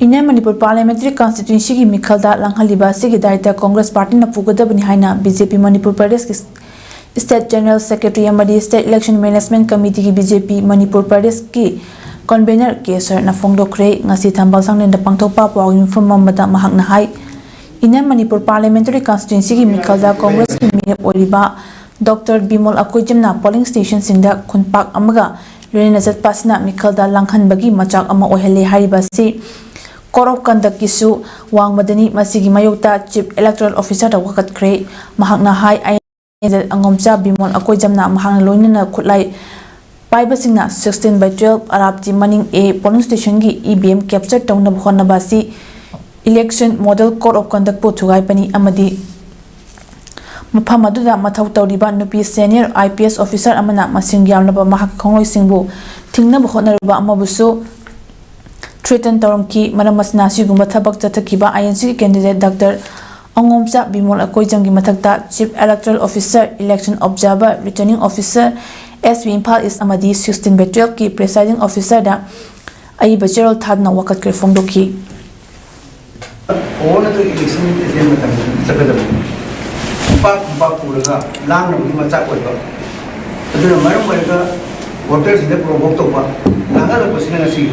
ꯏꯟꯅꯔ ꯃꯅꯤꯄꯨꯔ ꯄꯥꯔꯂꯤꯌꯥꯃꯦꯟꯇꯔꯤ ꯀꯟꯁꯇꯤꯇ꯭ꯋꯦꯟꯁꯤꯒꯤ ꯃꯤꯈꯜꯗ ꯂꯥꯡꯍꯜꯂꯤꯕ ꯑꯁꯤꯒꯤ ꯗꯥꯏꯇ ꯀꯣꯡꯒ꯭ꯔꯦꯁ ꯄꯥꯔꯇꯤꯅ ꯄꯨꯒꯗꯕꯅꯤ ꯍꯥꯏꯅ ꯕꯤ ꯖꯦ ꯄꯤ ꯃꯅꯤꯄꯨꯔ ꯄ꯭ꯔꯗꯦꯁꯀꯤ ꯁ꯭ꯇꯦꯠ ꯖꯦꯅꯔꯦꯜ ꯁꯦꯀ꯭ꯔꯦꯇꯔꯤ ꯑꯃꯗꯤ ꯁ꯭ꯇꯦꯠ ꯏꯂꯦꯛꯁꯟ ꯃꯦꯅꯦꯖꯃꯦꯟꯠ ꯀꯃꯤꯇꯤꯒꯤ ꯕꯤ ꯖꯦ ꯄꯤ ꯃꯅꯤꯄꯨꯔ ꯄ꯭ꯔꯗꯦꯁꯀꯤ ꯀꯟꯚꯦꯅꯔ ꯀꯦ ꯁꯔꯠꯅ ꯐꯣꯡꯗꯣꯛꯈ꯭ꯔꯦ꯫ ꯉꯁꯤ ꯊꯝꯕꯥꯜ ꯁꯪꯂꯦꯟꯗ ꯄꯥꯡꯊꯣꯛꯄ ꯄꯥꯎ ꯃꯤꯐꯝ ꯑꯃꯗ ꯃꯍꯥꯛꯅ ꯍꯥꯏ, ꯏꯟꯅꯔ ꯃꯅꯤꯄꯨꯔ ꯄꯥꯔꯂꯤꯌꯥꯃꯦꯟꯇꯔꯤ ꯀꯟꯁꯇꯤꯇ꯭ꯋꯦꯟꯁꯤꯒꯤ ꯃꯤꯈꯜꯗ ꯀꯣꯡꯒ꯭ꯔꯦꯁꯀꯤ ꯃꯤꯔꯦꯞ ꯑꯣꯏꯔꯤꯕ ꯗꯣꯛꯇꯔ ꯕꯤꯃꯣꯜ ꯑꯀꯣꯏꯖꯝꯅ ꯄꯣꯂꯤꯡ ꯁ꯭ꯇꯦꯁꯟꯁꯤꯡꯗ ꯈꯨꯟꯄꯥꯛ ꯑꯃꯒ ꯂꯣꯏꯅꯅ ꯆꯠꯄ ꯑꯁꯤꯅ ꯃꯤꯈꯜꯗ ꯂꯥꯡꯍꯟꯕꯒꯤ ꯃꯆꯥꯛ ꯑꯃ ꯑꯣꯏꯍꯜꯂꯤ ꯍꯥꯏꯔꯤꯕ ꯑꯁꯤ ꯀꯣꯗ ꯑꯣꯐ ꯀꯟꯗꯛꯀꯤꯁꯨ ꯋꯥꯡꯃꯗꯅꯤ꯫ ꯃꯁꯤꯒꯤ ꯃꯥꯌꯣꯛꯇ ꯆꯤꯐ ꯏꯂꯦꯛꯇꯣꯔꯦꯜ ꯑꯣꯐꯤꯁꯥꯔꯗ ꯋꯥꯀꯠꯈ꯭ꯔꯦ꯫ ꯃꯍꯥꯛꯅ ꯍꯥꯏ, ꯑꯉꯣꯝꯆꯥ ꯕꯤꯃꯣꯜ ꯑꯀꯣꯏꯖꯝꯅ ꯃꯍꯥꯛꯅ ꯂꯣꯏꯅꯅ ꯈꯨꯠꯂꯥꯏ ꯄꯥꯏꯕꯁꯤꯡꯅ sixteen by twelve ꯑꯔꯥꯞꯇꯤ ꯃꯅꯤꯡ A ꯄꯣꯂꯤꯡ ꯁ꯭ꯇꯦꯁꯟꯒꯤ ꯏ ꯚꯤ ꯑꯦꯝ ꯀꯦꯞꯆꯔ ꯇꯧꯅꯕ ꯍꯣꯠꯅꯕ ꯑꯁꯤ ꯏꯂꯦꯛꯁꯟ ꯃꯣꯗꯦꯜ ꯀꯣꯗ ꯑꯣꯐ ꯀꯟꯗꯛꯄꯨ ꯊꯨꯒꯥꯏꯕꯅꯤ ꯑꯃꯗꯤ ꯃꯐꯝ ꯑꯗꯨꯗ ꯃꯊꯧ ꯇꯧꯔꯤꯕ ꯅꯨꯄꯤ senior I P S officer ꯑꯃꯅ ꯃꯁꯤꯡ ꯌꯥꯝꯂꯕ ꯃꯍꯥꯛꯀꯤ ꯈꯣꯡꯂꯣꯏꯁꯤꯡꯕꯨ ꯊꯤꯡꯅꯕ ꯍꯣꯠꯅꯔꯨꯕ ꯑꯃꯕꯨꯁꯨ ꯊ꯭ꯔꯦꯇꯟ ꯇꯧꯔꯝꯈꯤ꯫ ꯃꯔꯝ ꯑꯁꯤꯅ ꯑꯁꯤꯒꯨꯝꯕ ꯊꯕꯛ ꯆꯠꯊꯈꯤꯕ ꯑꯥꯏ ꯑꯦꯟ ꯁꯤꯒꯤ ꯀꯦꯟꯗꯤꯗꯦꯠ ꯗꯥꯛꯇꯔ ꯑꯉꯣꯝꯆꯥ ꯕꯤꯃꯣꯜ ꯑꯀꯣꯏꯖꯝꯒꯤ ꯃꯊꯛꯇ chief electoral officer, election observer, returning officer, S P Imphal east ꯑꯃꯗꯤ sixteen by twelve ꯀꯤ ꯄ꯭ꯔꯤꯁꯥꯏꯗꯤꯡ ꯑꯣꯐꯤꯁꯥꯔꯗ ꯑꯏꯕ ꯆꯦꯔꯣꯜ ꯊꯥꯗꯨꯅ ꯋꯥꯀꯠ ꯀꯔꯤ ꯐꯣꯡꯗꯣꯛꯈꯤ꯫ ꯑꯣ, ꯅꯠꯇ꯭ꯔꯒ ꯏꯂꯦꯛꯁꯟ ꯑꯦꯖꯦꯟ ꯃꯇꯝꯗ ꯆꯠꯀꯗꯕꯅꯤ꯫ ꯈꯨꯄꯥꯛ ꯈꯨꯄꯥꯛ ꯄꯨꯔꯒ ꯂꯥꯡꯅꯕꯒꯤ ꯃꯆꯥꯛ ꯑꯣꯏꯕ, ꯑꯗꯨꯅ ꯃꯔꯝ ꯑꯣꯏꯔꯒ ꯚꯣꯇꯔꯁꯤꯡꯗ ꯄ꯭ꯔꯣꯚꯣꯛ ꯇꯧꯕ, ꯂꯥꯡꯍꯜꯂꯛꯄꯁꯤꯅ ꯉꯁꯤ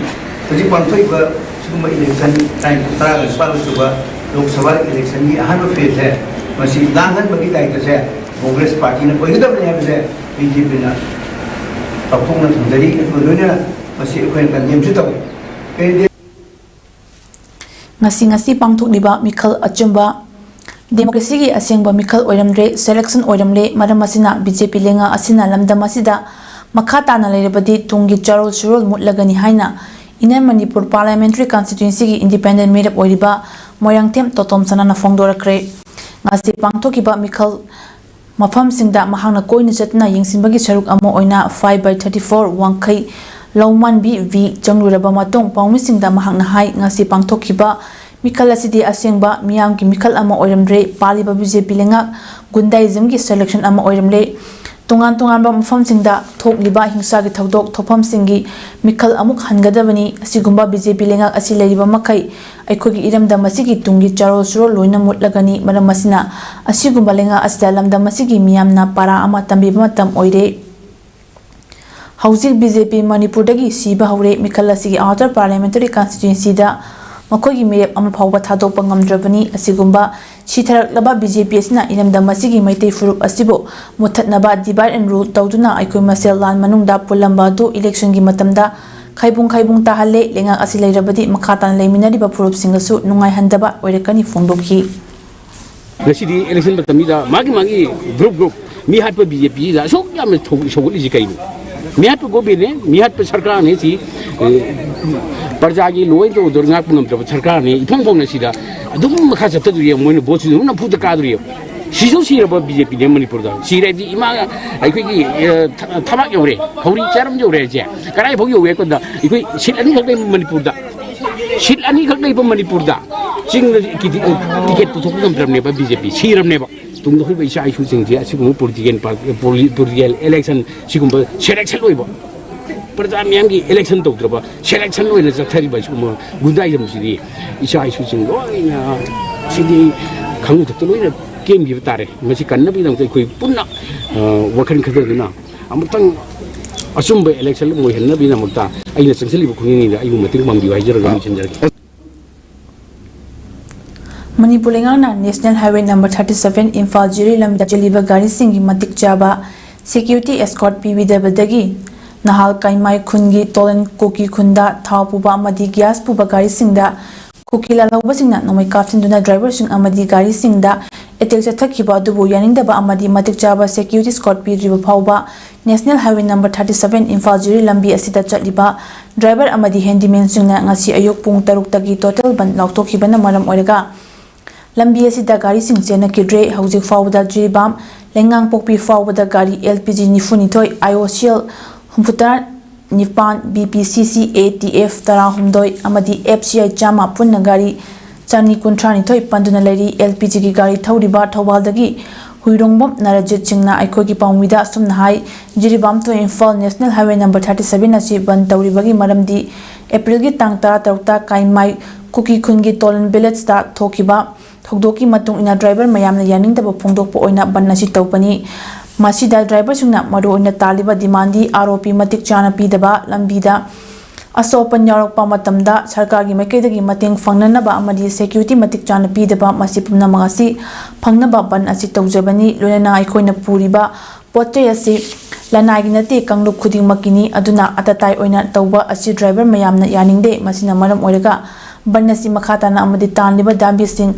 ꯍꯧꯖꯤꯛ ꯄꯥꯡꯊꯣꯛꯏꯕ ꯁꯤꯒꯨꯝꯕ ꯏꯂꯦꯛꯁꯟ ꯇꯥꯡ ꯇꯔꯥꯒ ꯅꯤꯄꯥꯟ ꯁꯨꯕ ꯂꯣꯛ ꯁꯚꯥ ꯏꯂꯦꯛꯁꯟꯒꯤ ꯑꯍꯥꯟꯕ ꯐꯦꯖꯁꯦ, ꯃꯁꯤ ꯂꯥꯡꯍꯟꯕꯒꯤ ꯗꯥꯏꯇꯁꯦ ꯀꯣꯡꯒ꯭ꯔꯦꯁ ꯄꯥꯔꯇꯤꯅ ꯑꯣꯏꯒꯗꯕꯅꯤ ꯍꯥꯏꯕꯁꯦ ꯕꯤ ꯖꯦ ꯄꯤꯅ ꯄꯥꯛꯊꯣꯛꯅ ꯊꯝꯖꯔꯤ꯫ ꯑꯗꯨꯒ ꯂꯣꯏꯅꯅ ꯃꯁꯤ ꯑꯩꯈꯣꯏꯅ ꯀꯟꯗꯦꯝꯁꯨ ꯇꯧꯏ꯫ ꯀꯦꯟꯗꯤꯗꯦꯠ ꯉꯁꯤ, ꯉꯁꯤ ꯄꯥꯡꯊꯣꯛꯂꯤꯕ ꯃꯤꯈꯜ ꯑꯆꯨꯝꯕ ꯗꯦꯃꯣꯀ꯭ꯔꯦꯁꯤꯒꯤ ꯑꯁꯦꯡꯕ ꯃꯤꯈꯜ ꯑꯣꯏꯔꯝꯗ꯭ꯔꯦ, ꯁꯦꯂꯦꯛꯁꯟ ꯑꯣꯏꯔꯝꯂꯦ꯫ ꯃꯔꯝ ꯑꯁꯤꯅ ꯕꯤ ꯖꯦ ꯄꯤ ꯂꯩꯉꯥꯛ ꯑꯁꯤꯅ ꯂꯝꯗꯝ ꯑꯁꯤꯗ ꯃꯈꯥ ꯇꯥꯅ ꯂꯩꯔꯕꯗꯤ ꯇꯨꯡꯒꯤ ꯆꯥꯔꯣꯜ ꯁꯨꯔꯣꯜ ꯃꯨꯠꯂꯒꯅꯤ ꯍꯥꯏꯅ ꯏꯟꯅꯔ ꯃꯅꯤꯄꯨꯔ ꯄꯥꯔꯂꯤꯌꯥꯃꯦꯟꯇꯔꯤ ꯀꯟꯁꯇꯤꯇ꯭ꯋꯦꯟꯁꯤꯒꯤ ꯏꯟꯗꯤꯄꯦꯟꯗꯦꯟꯠ ꯃꯤꯔꯦꯞ ꯑꯣꯏꯔꯤꯕ ꯃꯣꯏꯔꯥꯡꯊꯦꯝ ꯇꯣꯇꯣꯝ ꯁꯅꯥꯅ ꯐꯣꯡꯗꯣꯔꯛꯈ꯭ꯔꯦ꯫ ꯉꯁꯤ ꯄꯥꯡꯊꯣꯛꯈꯤꯕ ꯃꯤꯈꯜ ꯃꯐꯝꯁꯤꯡꯗ ꯃꯍꯥꯛꯅ ꯀꯣꯏꯅ ꯆꯠꯇꯨꯅ ꯌꯦꯡꯁꯤꯟꯕꯒꯤ ꯁꯔꯨꯛ ꯑꯃ ꯑꯣꯏꯅ five by thirty four ꯋꯥꯡꯈꯩ ꯂꯧꯃꯥꯟꯕꯤ ꯚꯤ ꯆꯪꯂꯨꯔꯕ ꯃꯇꯨꯡ ꯄꯥꯎꯃꯤꯁꯤꯡꯗ ꯃꯍꯥꯛꯅ ꯍꯥꯏ, ꯉꯁꯤ ꯄꯥꯡꯊꯣꯛꯈꯤꯕ ꯃꯤꯈꯜ ꯑꯁꯤꯗꯤ ꯑꯁꯦꯡꯕ ꯃꯤꯌꯥꯝꯒꯤ ꯃꯤꯈꯜ ꯑꯃ ꯑꯣꯏꯔꯝꯗ꯭ꯔꯦ, ꯄꯥꯜꯂꯤꯕ ꯕꯤ ꯖꯦ ꯄꯤ ꯂꯩꯉꯥꯛ ꯒꯨꯟꯗꯥꯏꯖꯝꯒꯤ ꯁꯦꯂꯦꯛꯁꯟ ꯑꯃ ꯑꯣꯏꯔꯝꯂꯦ꯫ ꯇꯣꯉꯥꯟ ꯇꯣꯉꯥꯟꯕ ꯃꯐꯝꯁꯤꯡꯗ ꯊꯣꯛꯂꯤꯕ ꯍꯤꯡꯁꯥꯒꯤ ꯊꯧꯗꯣꯛ ꯊꯣꯛꯐꯝꯁꯤꯡꯒꯤ ꯃꯤꯈꯜ ꯑꯃꯨꯛ ꯍꯟꯒꯗꯕꯅꯤ꯫ ꯑꯁꯤꯒꯨꯝꯕ ꯕꯤ ꯖꯦ ꯄꯤ ꯂꯩꯉꯥꯛ ꯑꯁꯤ ꯂꯩꯔꯤꯕ ꯃꯈꯩ ꯑꯩꯈꯣꯏꯒꯤ ꯏꯔꯝꯗꯝ ꯑꯁꯤꯒꯤ ꯇꯨꯡꯒꯤ ꯆꯥꯔꯣꯜ ꯁꯨꯔꯣꯜ ꯂꯣꯏꯅ ꯃꯨꯠꯂꯒꯅꯤ꯫ ꯃꯔꯝ ꯑꯁꯤꯅ, ꯑꯁꯤꯒꯨꯝꯕ ꯂꯩꯉꯥꯛ ꯑꯁꯤꯗ ꯂꯝꯗꯝ ꯑꯁꯤꯒꯤ ꯃꯤꯌꯥꯝꯅ ꯄꯥꯔꯥ ꯑꯃ ꯇꯝꯕꯤꯕ ꯃꯇꯝ ꯑꯣꯏꯔꯦ꯫ ꯍꯧꯖꯤꯛ ꯕꯤ ꯖꯦ ꯄꯤ ꯃꯅꯤꯄꯨꯔꯗꯒꯤ ꯁꯤꯕ ꯍꯧꯔꯦ꯫ ꯃꯤꯈꯜ ꯑꯁꯤꯒꯤ ꯑꯥꯎꯇꯔ ꯄꯥꯔꯂꯤꯌꯥꯃꯦꯟꯇꯔꯤ ꯀꯟꯁꯇꯤꯇ꯭ꯋꯦꯟꯁꯤꯗ ꯃꯈꯣꯏꯒꯤ ꯃꯤꯔꯦꯞ ꯑꯃ ꯐꯥꯎꯕ ꯊꯥꯗꯣꯛꯄ ꯉꯝꯗ꯭ꯔꯕꯅꯤ꯫ ꯑꯁꯤꯒꯨꯝꯕ ꯁꯤꯊꯔꯛꯂꯕ ꯕꯤ ꯖꯦ ꯄꯤ ꯑꯁꯤꯅ ꯏꯔꯝꯗꯝ ꯑꯁꯤꯒꯤ ꯃꯩꯇꯩ ꯐꯨꯔꯨꯞ ꯑꯁꯤꯕꯨ ꯃꯨꯠꯊꯠꯅꯕ divide and rule ꯇꯧꯗꯨꯅ ꯑꯩꯈꯣꯏ ꯃꯁꯦꯜ ꯂꯥꯟ ꯃꯅꯨꯡꯗ ꯄꯨꯜꯂꯝꯕ ꯑꯗꯨ ꯏꯂꯦꯛꯁꯟꯒꯤ ꯃꯇꯝꯗ ꯈꯥꯏꯕꯨꯡ ꯈꯥꯏꯕꯨꯡ ꯇꯥꯍꯜꯂꯦ꯫ ꯂꯩꯉꯥꯛ ꯑꯁꯤ ꯂꯩꯔꯕꯗꯤ ꯃꯈꯥ ꯇꯥꯅ ꯂꯩꯃꯤꯟꯅꯔꯤꯕ ꯐꯨꯔꯨꯞꯁꯤꯡꯒꯁꯨ ꯅꯨꯡꯉꯥꯏꯍꯟꯗꯕ ꯑꯣꯏꯔꯛꯀꯅꯤ ꯐꯣꯡꯗꯣꯛꯈꯤ꯫ ꯉꯁꯤꯗꯤ ꯏꯂꯦꯛꯁꯟ ꯃꯇꯝꯁꯤꯗ ꯃꯥꯒꯤ ꯃꯥꯒꯤ ꯒ꯭ꯔꯨꯞ ꯒ꯭ꯔꯨꯞ ꯃꯤꯍꯥꯠꯄ ꯕꯤ ꯖꯦ ꯄꯤꯁꯤꯗ ꯑꯁꯨꯛ ꯌꯥꯝꯅ ꯁꯧ- ꯁꯧꯒꯠꯂꯤꯁꯤ ꯀꯩꯅꯣ? ꯃꯤꯍꯥꯠꯄ ꯒꯣꯔꯃꯦꯟꯅꯦ, ꯃꯤꯍꯥꯠꯄ ꯁꯔꯀꯥꯔꯅꯦ ꯁꯤ, ꯑꯦ, ꯄ꯭ꯔꯖꯥꯒꯤ law and order ꯉꯥꯛꯄ ꯉꯝꯗ꯭ꯔꯕ ꯁꯔꯀꯥꯔꯅꯦ꯫ ꯏꯐꯣꯡ ꯐꯣꯡꯅ ꯁꯤꯗ ꯑꯗꯨꯝ ꯃꯈꯥ ꯆꯠꯊꯗꯣꯔꯤ, ꯃꯣꯏꯅ ꯚꯣꯠꯁꯤ ꯑꯗꯨꯝ ꯅꯝꯐꯨꯗ ꯀꯥꯗꯣꯔꯤ꯫ ꯁꯤꯁꯨ ꯁꯤꯔꯕ ꯕꯤ ꯖꯦ ꯄꯤꯅꯦ ꯃꯅꯤꯄꯨꯔꯗ꯫ ꯁꯤꯔꯗꯤ ꯏꯃꯥ ꯑꯩꯈꯣꯏꯒꯤ, ꯑꯦ, ꯊ- ꯊꯕꯥꯛ ꯌꯧꯔꯦ, ꯍꯧꯔꯤ ꯆꯥꯔꯝ ꯌꯧꯔꯦ ꯍꯥꯏꯁꯦ꯫ ꯀꯗꯥꯏꯐꯥꯎ ꯌꯧꯋꯦ ꯍꯥꯏ ꯀꯥꯟꯗ ꯑꯩꯈꯣꯏ ꯁꯤꯠ ꯑꯅꯤꯈꯛ ꯂꯩꯕ ꯃꯅꯤꯄꯨꯔꯗ, ꯁꯤꯠ ꯑꯅꯤꯈꯛ ꯂꯩꯕ ꯃꯅꯤꯄꯨꯔꯗ ꯆꯤꯡꯗ ꯀꯤꯗꯤ- ꯇꯤꯀꯦꯠ ꯄꯨꯊꯣꯛꯄ ꯉꯝꯗ꯭ꯔꯕꯅꯦꯕ ꯕꯤ ꯖꯦ ꯄꯤ, ꯁꯤꯔꯕꯅꯦꯕ꯫ ꯇꯨꯡꯗ ꯍꯧꯔꯤꯕ ꯏꯆꯥ ꯏꯁꯨꯁꯤꯡꯁꯦ ꯑꯁꯤꯒꯨꯝꯕ political party, poly- political election ꯁꯤꯒꯨꯝꯕ ꯁꯦꯂꯦꯛꯁꯟ ꯑꯣꯏꯕ, ꯄ꯭ꯔꯖꯥ ꯃꯤꯌꯥꯝꯒꯤ ꯏꯂꯦꯛꯁꯟ ꯇꯧꯗ꯭ꯔꯕ ꯁꯦꯂꯦꯛꯁꯟ ꯑꯣꯏꯅ ꯆꯠꯊꯔꯤꯕ ꯁꯤꯒꯨꯝꯕ ꯒꯨꯟꯗꯥꯏꯖꯝꯁꯤꯗꯤ ꯏꯆꯥ ꯏꯁꯨꯁꯤꯡ ꯂꯣꯏꯅ ꯁꯤꯗꯤ ꯈꯪꯉꯨ ꯊꯛꯇ ꯂꯣꯏꯅ ꯀꯦꯝꯈꯤꯕ ꯇꯥꯔꯦ꯫ ꯃꯁꯤ ꯀꯟꯅꯕꯒꯤꯗꯃꯛꯇ ꯑꯩꯈꯣꯏ ꯄꯨꯟꯅ, ꯑ, ꯋꯥꯈꯜ ꯈꯟꯊꯗꯨꯅ ꯑꯃꯨꯛꯇꯪ ꯑꯆꯨꯝꯕ ꯏꯂꯦꯛꯁꯟ ꯑꯃ ꯑꯣꯏꯍꯟꯅꯕꯒꯤꯗꯃꯛꯇ ꯑꯩꯅ ꯆꯪꯁꯤꯜꯂꯤꯕ ꯈꯨꯡꯒꯪꯁꯤꯡꯗ ꯑꯩꯕꯨ ꯃꯇꯦꯡ ꯄꯥꯡꯕꯤꯌꯨ ꯍꯥꯏꯖꯔꯒ ꯂꯣꯏꯁꯤꯟꯖꯔꯒꯦ꯫ ꯃꯅꯤꯄꯨꯔ ꯂꯩꯉꯥꯛꯅ National Highway number thirty seven Imphal ꯖꯤꯔꯤ ꯂꯝꯕꯤꯗ ꯆꯦꯜꯂꯤꯕ ꯒꯥꯔꯤꯁꯤꯡꯒꯤ ꯃꯇꯤꯛ ꯆꯥꯕ security escort ꯄꯤꯕꯤꯗꯕꯗꯒꯤ ꯅꯍꯥꯜ ꯀꯥꯏꯃꯥꯏ ꯈꯨꯟꯒꯤ ꯇꯣꯂꯟ ꯀꯨꯀꯤ ꯈꯨꯟꯗ ꯊꯥꯎ ꯄꯨꯕ ꯑꯃꯗꯤ ꯒ꯭ꯌꯥꯁ ꯄꯨꯕ ꯒꯥꯔꯤꯁꯤꯡꯗ ꯀꯨꯀꯤ ꯂꯥꯜꯍꯧꯕꯁꯤꯡꯅ ꯅꯣꯡꯃꯩ ꯀꯥꯞꯁꯤꯟꯗꯨꯅ ꯗ꯭ꯔꯥꯏꯚꯔꯁꯤꯡ ꯑꯃꯗꯤ ꯒꯥꯔꯤꯁꯤꯡꯗ ꯑꯦꯇꯦꯛ ꯆꯠꯊꯈꯤꯕ ꯑꯗꯨꯕꯨ ꯌꯥꯅꯤꯡꯗꯕ ꯑꯃꯗꯤ ꯃꯇꯤꯛ ꯆꯥꯕ ꯁꯦꯀ꯭ꯌꯨꯔꯤꯇꯤ ꯁ꯭ꯀꯣꯠ ꯄꯤꯗ꯭ꯔꯤꯕ ꯐꯥꯎꯕ national highway number thirty seven Imphal Jiri ꯂꯝꯕꯤ ꯑꯁꯤꯗ ꯆꯠꯂꯤꯕ ꯗ꯭ꯔꯥꯏꯚꯔ ꯑꯃꯗꯤ ꯍꯦꯟꯗꯤꯃꯦꯟꯁꯤꯡꯅ ꯉꯁꯤ ꯑꯌꯨꯛ ꯄꯨꯡ ꯇꯔꯨꯛꯇꯒꯤ ꯇꯣꯇꯦꯜ ꯕꯟ ꯂꯥꯎꯊꯣꯛꯈꯤꯕꯅ ꯃꯔꯝ ꯑꯣꯏꯔꯒ ꯂꯝꯕꯤ ꯑꯁꯤꯗ ꯒꯥꯔꯤꯁꯤꯡ ꯆꯦꯟꯅꯈꯤꯗ꯭ꯔꯦ꯫ ꯍꯧꯖꯤꯛ ꯐꯥꯎꯕꯗ ꯖꯤꯔꯤꯕꯥꯝ ꯂꯩꯉꯥꯡꯄꯣꯛꯄꯤ ꯐꯥꯎꯕꯗ ꯒꯥꯔꯤ L P G ꯅꯤꯐꯨꯅꯤꯊꯣꯏ, I O C L ꯍꯨꯝꯐꯨꯇꯔꯥ ꯅꯤꯄꯥꯟ, ꯕꯤ ꯄꯤ ꯁꯤ ꯁꯤ ꯑꯦ ꯇꯤ ꯑꯦꯐ ꯇꯔꯥꯍꯨꯝꯗꯣꯏ ꯑꯃꯗꯤ ꯑꯦꯐ ꯁꯤ ꯑꯥꯏ ꯆꯥꯝꯃ ꯄꯨꯟꯅ ꯒꯥꯔꯤ ꯆꯅꯤ ꯀꯨꯟꯊ꯭ꯔꯥ ꯅꯤꯊꯣꯏ ꯄꯟꯗꯨꯅ ꯂꯩꯔꯤ꯫ ꯑꯦꯜ ꯄꯤ ꯖꯤꯒꯤ ꯒꯥꯔꯤ ꯊꯧꯔꯤꯕ ꯊꯧꯕꯥꯜꯗꯒꯤ ꯍꯨꯏꯔꯣꯡꯕꯝ ꯅꯔꯖꯤꯠ ꯁꯤꯡꯅ ꯑꯩꯈꯣꯏꯒꯤ ꯄꯥꯎꯃꯤꯗ ꯑꯁꯨꯝꯅ ꯍꯥꯏ, Jiribam to Imphal national highway number thirty seven ꯑꯁꯤ ꯕꯟ ꯇꯧꯔꯤꯕꯒꯤ ꯃꯔꯝꯗꯤ ꯑꯦꯄ꯭ꯔꯤꯜꯒꯤ ꯇꯥꯡ ꯇꯔꯥꯇꯔꯨꯛꯇ ꯀꯥꯏꯃꯥꯏ ꯀꯨꯀꯤ ꯈꯨꯟꯒꯤ ꯇꯣꯂꯟ ꯚꯤꯂꯦꯖꯇ ꯊꯣꯛꯈꯤꯕ ꯊꯧꯗꯣꯛꯀꯤ ꯃꯇꯨꯡ ꯏꯟꯅ ꯗ꯭ꯔꯥꯏꯚꯔ ꯃꯌꯥꯝꯅ ꯌꯥꯅꯤꯡꯗꯕ ꯐꯣꯡꯗꯣꯛꯄ ꯑꯣꯏꯅ ꯕꯟ ꯑꯁꯤ ꯇꯧꯕꯅꯤ꯫ ꯃꯁꯤꯗ ꯗ꯭ꯔꯥꯏꯚꯔꯁꯤꯡꯅ ꯃꯔꯨꯑꯣꯏꯅ ꯇꯥꯜꯂꯤꯕ ꯗꯤꯃꯥꯟꯗꯤ ꯑꯥꯔ ꯑꯣ ꯄꯤ ꯃꯇꯤꯛ ꯆꯥꯅ ꯄꯤꯗꯕ, ꯂꯝꯕꯤꯗ ꯑꯁꯣꯛ ꯑꯄꯟ ꯌꯥꯎꯔꯛꯄ ꯃꯇꯝꯗ ꯁꯔꯀꯥꯔꯒꯤ ꯃꯥꯏꯀꯩꯗꯒꯤ ꯃꯇꯦꯡ ꯐꯪꯅꯅꯕ ꯑꯃꯗꯤ ꯁꯦꯀ꯭ꯌꯨꯔꯤꯇꯤ ꯃꯇꯤꯛ ꯆꯥꯅ ꯄꯤꯗꯕ, ꯃꯁꯤ ꯄꯨꯝꯅꯃꯛ ꯑꯁꯤ ꯐꯪꯅꯕ ꯕꯟ ꯑꯁꯤ ꯇꯧꯖꯕꯅꯤ꯫ ꯂꯣꯏꯅꯅ ꯑꯩꯈꯣꯏꯅ ꯄꯨꯔꯤꯕ ꯄꯣꯠ ꯆꯩ ꯑꯁꯤ ꯂꯅꯥꯏꯒꯤ ꯅꯠꯇꯦ, ꯀꯥꯡꯂꯨꯞ ꯈꯨꯗꯤꯡꯃꯛꯀꯤꯅꯤ꯫ ꯑꯗꯨꯅ ꯑꯇꯇꯥꯏ ꯑꯣꯏꯅ ꯇꯧꯕ ꯑꯁꯤ ꯗ꯭ꯔꯥꯏꯚꯔ ꯃꯌꯥꯝꯅ ꯌꯥꯅꯤꯡꯗꯦ꯫ ꯃꯁꯤꯅ ꯃꯔꯝ ꯑꯣꯏꯔꯒ ꯕꯟ ꯑꯁꯤ ꯃꯈꯥ ꯇꯥꯅ ꯑꯃꯗꯤ ꯇꯥꯜꯂꯤꯕ ꯗꯥꯕꯤꯁꯤꯡ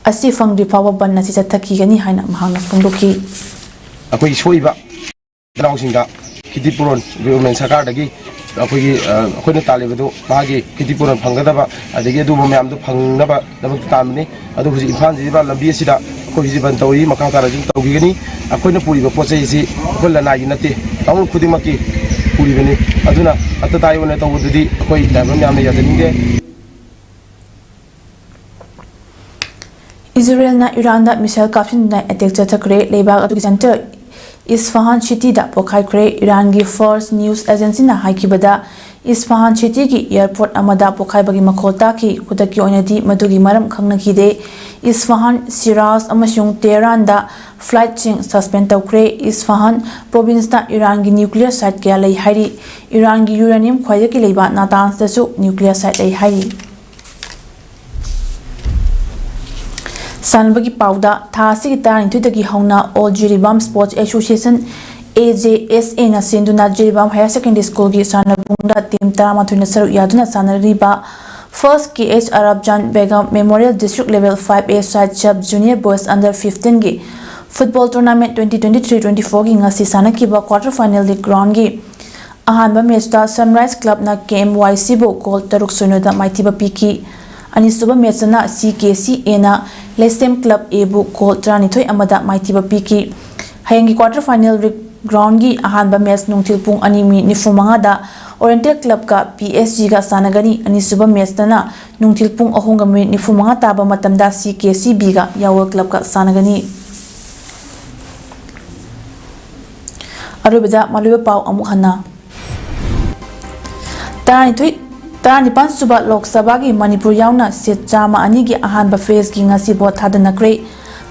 ꯑꯁꯤ ꯐꯪꯗ꯭ꯔꯤ ꯐꯥꯎꯕ ꯕꯟ ꯑꯁꯤ ꯆꯠꯊꯈꯤꯒꯅꯤ ꯍꯥꯏꯅ ꯃꯍꯥꯛꯅ ꯐꯣꯡꯗꯣꯛꯈꯤ꯫ ꯑꯩꯈꯣꯏꯒꯤ ꯁꯣꯛꯏꯕ ꯏꯅꯥꯎꯁꯤꯡꯗ ꯈꯤꯇꯤ ꯄꯨꯔꯣꯟ ꯒꯣꯚꯔꯟꯃꯦꯟ ꯁꯔꯀꯥꯔꯗꯒꯤ ꯑꯩꯈꯣꯏꯒꯤ, ꯑ, ꯑꯩꯈꯣꯏꯅ ꯇꯥꯜꯂꯤꯕꯗꯨ ꯃꯥꯒꯤ ꯈꯤꯇꯤ ꯄꯨꯔꯣꯟ ꯐꯪꯒꯗꯕ, ꯑꯗꯒꯤ ꯑꯗꯨꯒꯨꯝꯕ ꯃꯌꯥꯝꯗꯨ ꯐꯪꯅꯕꯗꯃꯛꯇ ꯇꯥꯟꯕꯅꯤ꯫ ꯑꯗꯨ ꯍꯧꯖꯤꯛ ꯏꯝꯐꯥꯜ ꯖꯤꯔꯤꯕꯥꯝ ꯂꯝꯕꯤ ꯑꯁꯤꯗ ꯑꯩꯈꯣꯏ ꯍꯧꯖꯤꯛ ꯕꯟ ꯇꯧꯔꯤ, ꯃꯈꯥ ꯇꯥꯅꯁꯨ ꯇꯧꯈꯤꯒꯅꯤ꯫ ꯑꯩꯈꯣꯏꯅ ꯄꯨꯔꯤꯕ ꯄꯣꯠ ꯆꯩ ꯑꯁꯤ ꯑꯩꯈꯣꯏ ꯂꯅꯥꯏꯒꯤ ꯅꯠꯇꯦ, ꯀꯥꯡꯂꯨꯞ ꯈꯨꯗꯤꯡꯃꯛꯀꯤ ꯄꯨꯔꯤꯕꯅꯤ꯫ ꯑꯗꯨꯅ ꯑꯇꯇꯥꯏ ꯑꯣꯏꯅ ꯇꯧꯕꯗꯨꯗꯤ ꯑꯩꯈꯣꯏ ꯗ꯭ꯔꯥꯏꯚꯔ ꯃꯌꯥꯝꯅ ꯌꯥꯖꯅꯤꯡꯗꯦ꯫ ꯏꯖꯔꯦꯜꯅ ꯏꯔꯥꯟꯗ ꯃꯤꯁꯥꯏꯜ ꯀꯥꯞꯁꯤꯟꯗꯨꯅ ꯑꯦꯇꯦꯛ ꯆꯠꯊꯈ꯭ꯔꯦ꯫ ꯂꯩꯕꯥꯛ ꯑꯗꯨꯒꯤ ꯁꯦꯟꯇꯔ ꯏꯁꯐꯥꯍꯥꯟ ꯁꯤꯇꯤꯗ ꯄꯣꯈꯥꯏꯈ꯭ꯔꯦ꯫ ꯏꯔꯥꯟꯒꯤ ꯐꯥꯔꯁ ꯅ꯭ꯌꯨꯁ ꯑꯦꯖꯦꯟꯁꯤꯅ ꯍꯥꯏꯈꯤꯕꯗ, ꯏꯁꯐꯥꯍꯥꯟ ꯁꯤꯇꯤꯒꯤ ꯑꯦꯌꯔꯄꯣꯔꯠ ꯑꯃꯗ ꯄꯣꯈꯥꯏꯕꯒꯤ ꯃꯈꯣꯜ ꯇꯥꯈꯤ꯫ ꯈꯨꯗꯛꯀꯤ ꯑꯣꯏꯅꯗꯤ ꯃꯗꯨꯒꯤ ꯃꯔꯝ ꯈꯪꯅꯈꯤꯗꯦ꯫ ꯏꯁꯐꯥꯍꯥꯟ, ꯁꯤꯔꯥꯖ ꯑꯃꯁꯨꯡ ꯇꯦꯍꯔꯥꯟꯗ ꯐ꯭ꯂꯥꯏꯠꯁꯤꯡ ꯁꯁꯄꯦꯟ ꯇꯧꯈ꯭ꯔꯦ꯫ ꯏꯁꯐꯥꯍꯥꯟ ꯄ꯭ꯔꯣꯚꯤꯟꯁꯇ ꯏꯔꯥꯟꯒꯤ ꯅ꯭ꯌꯨꯀ꯭ꯂꯤꯌꯔ ꯁꯥꯏꯠ ꯀꯌꯥ ꯂꯩ ꯍꯥꯏꯔꯤ꯫ ꯏꯔꯥꯟꯒꯤ ꯌꯨꯔꯦꯅꯤꯌꯝ ꯈ꯭ꯋꯥꯏꯗꯒꯤ ꯂꯩꯕ ꯅꯥꯇꯥꯟꯁꯇꯁꯨ ꯅ꯭ꯌꯨꯀ꯭ꯂꯤꯌꯔ ꯁꯥꯏꯠ ꯂꯩ ꯍꯥꯏꯔꯤ꯫ ꯁꯥꯟꯅꯕꯒꯤ ꯄꯥꯎꯗ, ꯊꯥ ꯑꯁꯤꯒꯤ ꯇꯔꯥꯅꯤꯊꯣꯏꯗꯒꯤ ꯍꯧꯅ ꯑꯣꯜ ꯖꯤꯔꯤꯕꯥꯝ ꯁ꯭ꯄꯣꯔꯠꯁ ꯑꯦꯁꯣꯁꯤꯌꯦꯁꯟ, ꯑꯦ ꯖꯦ ꯑꯦꯁ ꯑꯦꯅ ꯁꯦꯝꯗꯨꯅ ꯖꯤꯔꯤꯕꯥꯝ ꯍꯥꯌꯔ ꯁꯦꯀꯦꯟꯗꯔꯤ ꯁ꯭ꯀꯨꯜꯒꯤ ꯁꯥꯟꯅꯕꯨꯡꯗ ꯇꯤꯝ ꯇꯔꯥꯃꯥꯊꯣꯏꯅ ꯁꯔꯨꯛ ꯌꯥꯗꯨꯅ ꯁꯥꯟꯅꯔꯤꯕ First K H Arabjan Begum Memorial District Level five A Side Sub Junior Boys Under fifteen ꯒꯤ Football Tournament twenty twenty-three twenty-four ꯒꯤ ꯉꯁꯤ ꯁꯥꯟꯅꯈꯤꯕ quarter final league round ꯒꯤ ꯑꯍꯥꯟꯕ match ꯇ Sunrise Club ꯅ K M Y C ꯕꯨ goal ꯇꯔꯨꯛ ꯁꯤꯅꯣ ꯗ ꯃꯥꯏꯊꯤꯕ ꯄꯤꯈꯤ꯫ ꯑꯅꯤꯁꯨꯕ match ꯇꯅ C K C A ꯅ Lesem Club A ꯕꯨ goal ꯇꯔꯥꯅꯤꯊꯣꯏ ꯑꯃꯗ ꯃꯥꯏꯊꯤꯕ ꯄꯤꯈꯤ꯫ ꯍꯌꯦꯡꯒꯤ quarter final league round ꯒꯤ ꯑꯍꯥꯟꯕ match ꯅꯨꯡꯊꯤꯜ ꯄꯨꯡ ꯑꯅꯤ ꯃꯤꯅꯤꯠ ꯅꯤꯐꯨ ꯃꯉꯥꯗ Oriental Club ꯀ P S G ꯒ ꯁꯥꯟꯅꯒꯅꯤ꯫ ꯑꯅꯤꯁꯨꯕ match ꯇꯅ ꯅꯨꯡꯊꯤꯜ ꯄꯨꯡ ꯑꯍꯨꯝꯒ ꯃꯤꯅꯤꯠ ꯅꯤꯐꯨ ꯃꯉꯥ ꯇꯥꯕ ꯃꯇꯝꯗ C K C B ꯒ Yaool Club ꯀ ꯁꯥꯟꯅꯒꯅꯤ꯫ ꯑꯔꯣꯏꯕꯗ ꯃꯔꯨꯑꯣꯏꯕ ꯄꯥꯎ ꯑꯃꯨꯛ ꯍꯟꯅ꯫ ꯇꯔꯥꯅꯤꯊꯣꯏ, ꯇꯔꯥꯅꯤꯄꯥꯟ ꯁꯨꯕ ꯂꯣꯛ ꯁꯚꯥꯒꯤ ꯃꯅꯤꯄꯨꯔ ꯌꯥꯎꯅ seat ꯆꯥꯝꯃ ꯑꯅꯤꯒꯤ ꯑꯍꯥꯟꯕ phase ꯀꯤ ꯉꯁꯤ vote ꯊꯥꯗꯅꯈ꯭ꯔꯦ꯫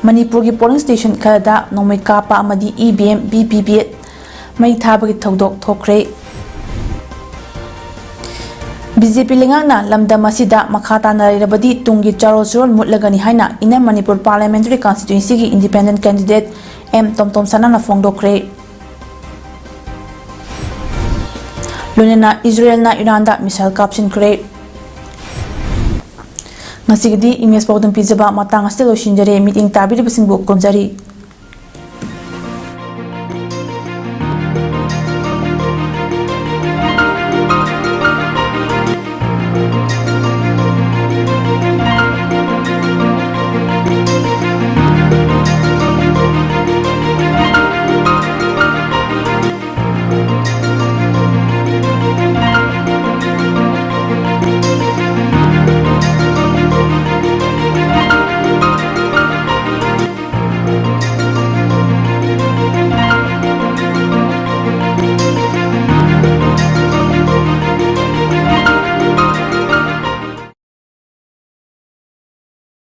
ꯃꯅꯤꯄꯨꯔꯒꯤ polling station ꯈꯔꯗ ꯅꯣꯡꯃꯩ ꯀꯥꯞꯄ ꯑꯃꯗꯤ E V M, V V P A T ꯃꯩ ꯊꯥꯕꯒꯤ ꯊꯧꯗꯣꯛ ꯊꯣꯛꯈ꯭ꯔꯦ꯫ B J P ꯂꯩꯉꯥꯛꯅ ꯂꯝꯗꯝ ꯑꯁꯤꯗ ꯃꯈꯥ ꯇꯥꯅ ꯂꯩꯔꯕꯗꯤ ꯇꯨꯡꯒꯤ ꯆꯥꯔꯣꯜ ꯁꯨꯔꯣꯜ ꯃꯨꯠꯂꯒꯅꯤ ꯍꯥꯏꯅ Inner Manipur Parliamentary Constituency ꯒꯤ independent candidate M ꯇꯣꯝꯇꯣꯝ ꯁꯅꯥꯅ ꯐꯣꯡꯗꯣꯛꯈ꯭ꯔꯦ꯫ ꯂꯣꯏꯅꯅ ꯏꯖꯔꯦꯜꯅ ꯏꯔꯥꯟꯗ missile ꯀꯥꯞꯁꯤꯟꯈ꯭ꯔꯦ꯫ ꯉꯁꯤꯒꯤꯗꯤ ꯏꯃꯦꯖ ꯄꯥꯎꯗꯝ ꯄꯤꯖꯕ ꯃꯇꯥꯡ ꯑꯁꯤꯗ ꯂꯣꯏꯁꯤꯟꯖꯔꯦ꯫ ꯃꯤꯠꯌꯦꯡ ꯇꯥꯕꯤꯔꯤꯕꯁꯤꯡꯕꯨ ꯈꯨꯔꯨꯝꯖꯔꯤ꯫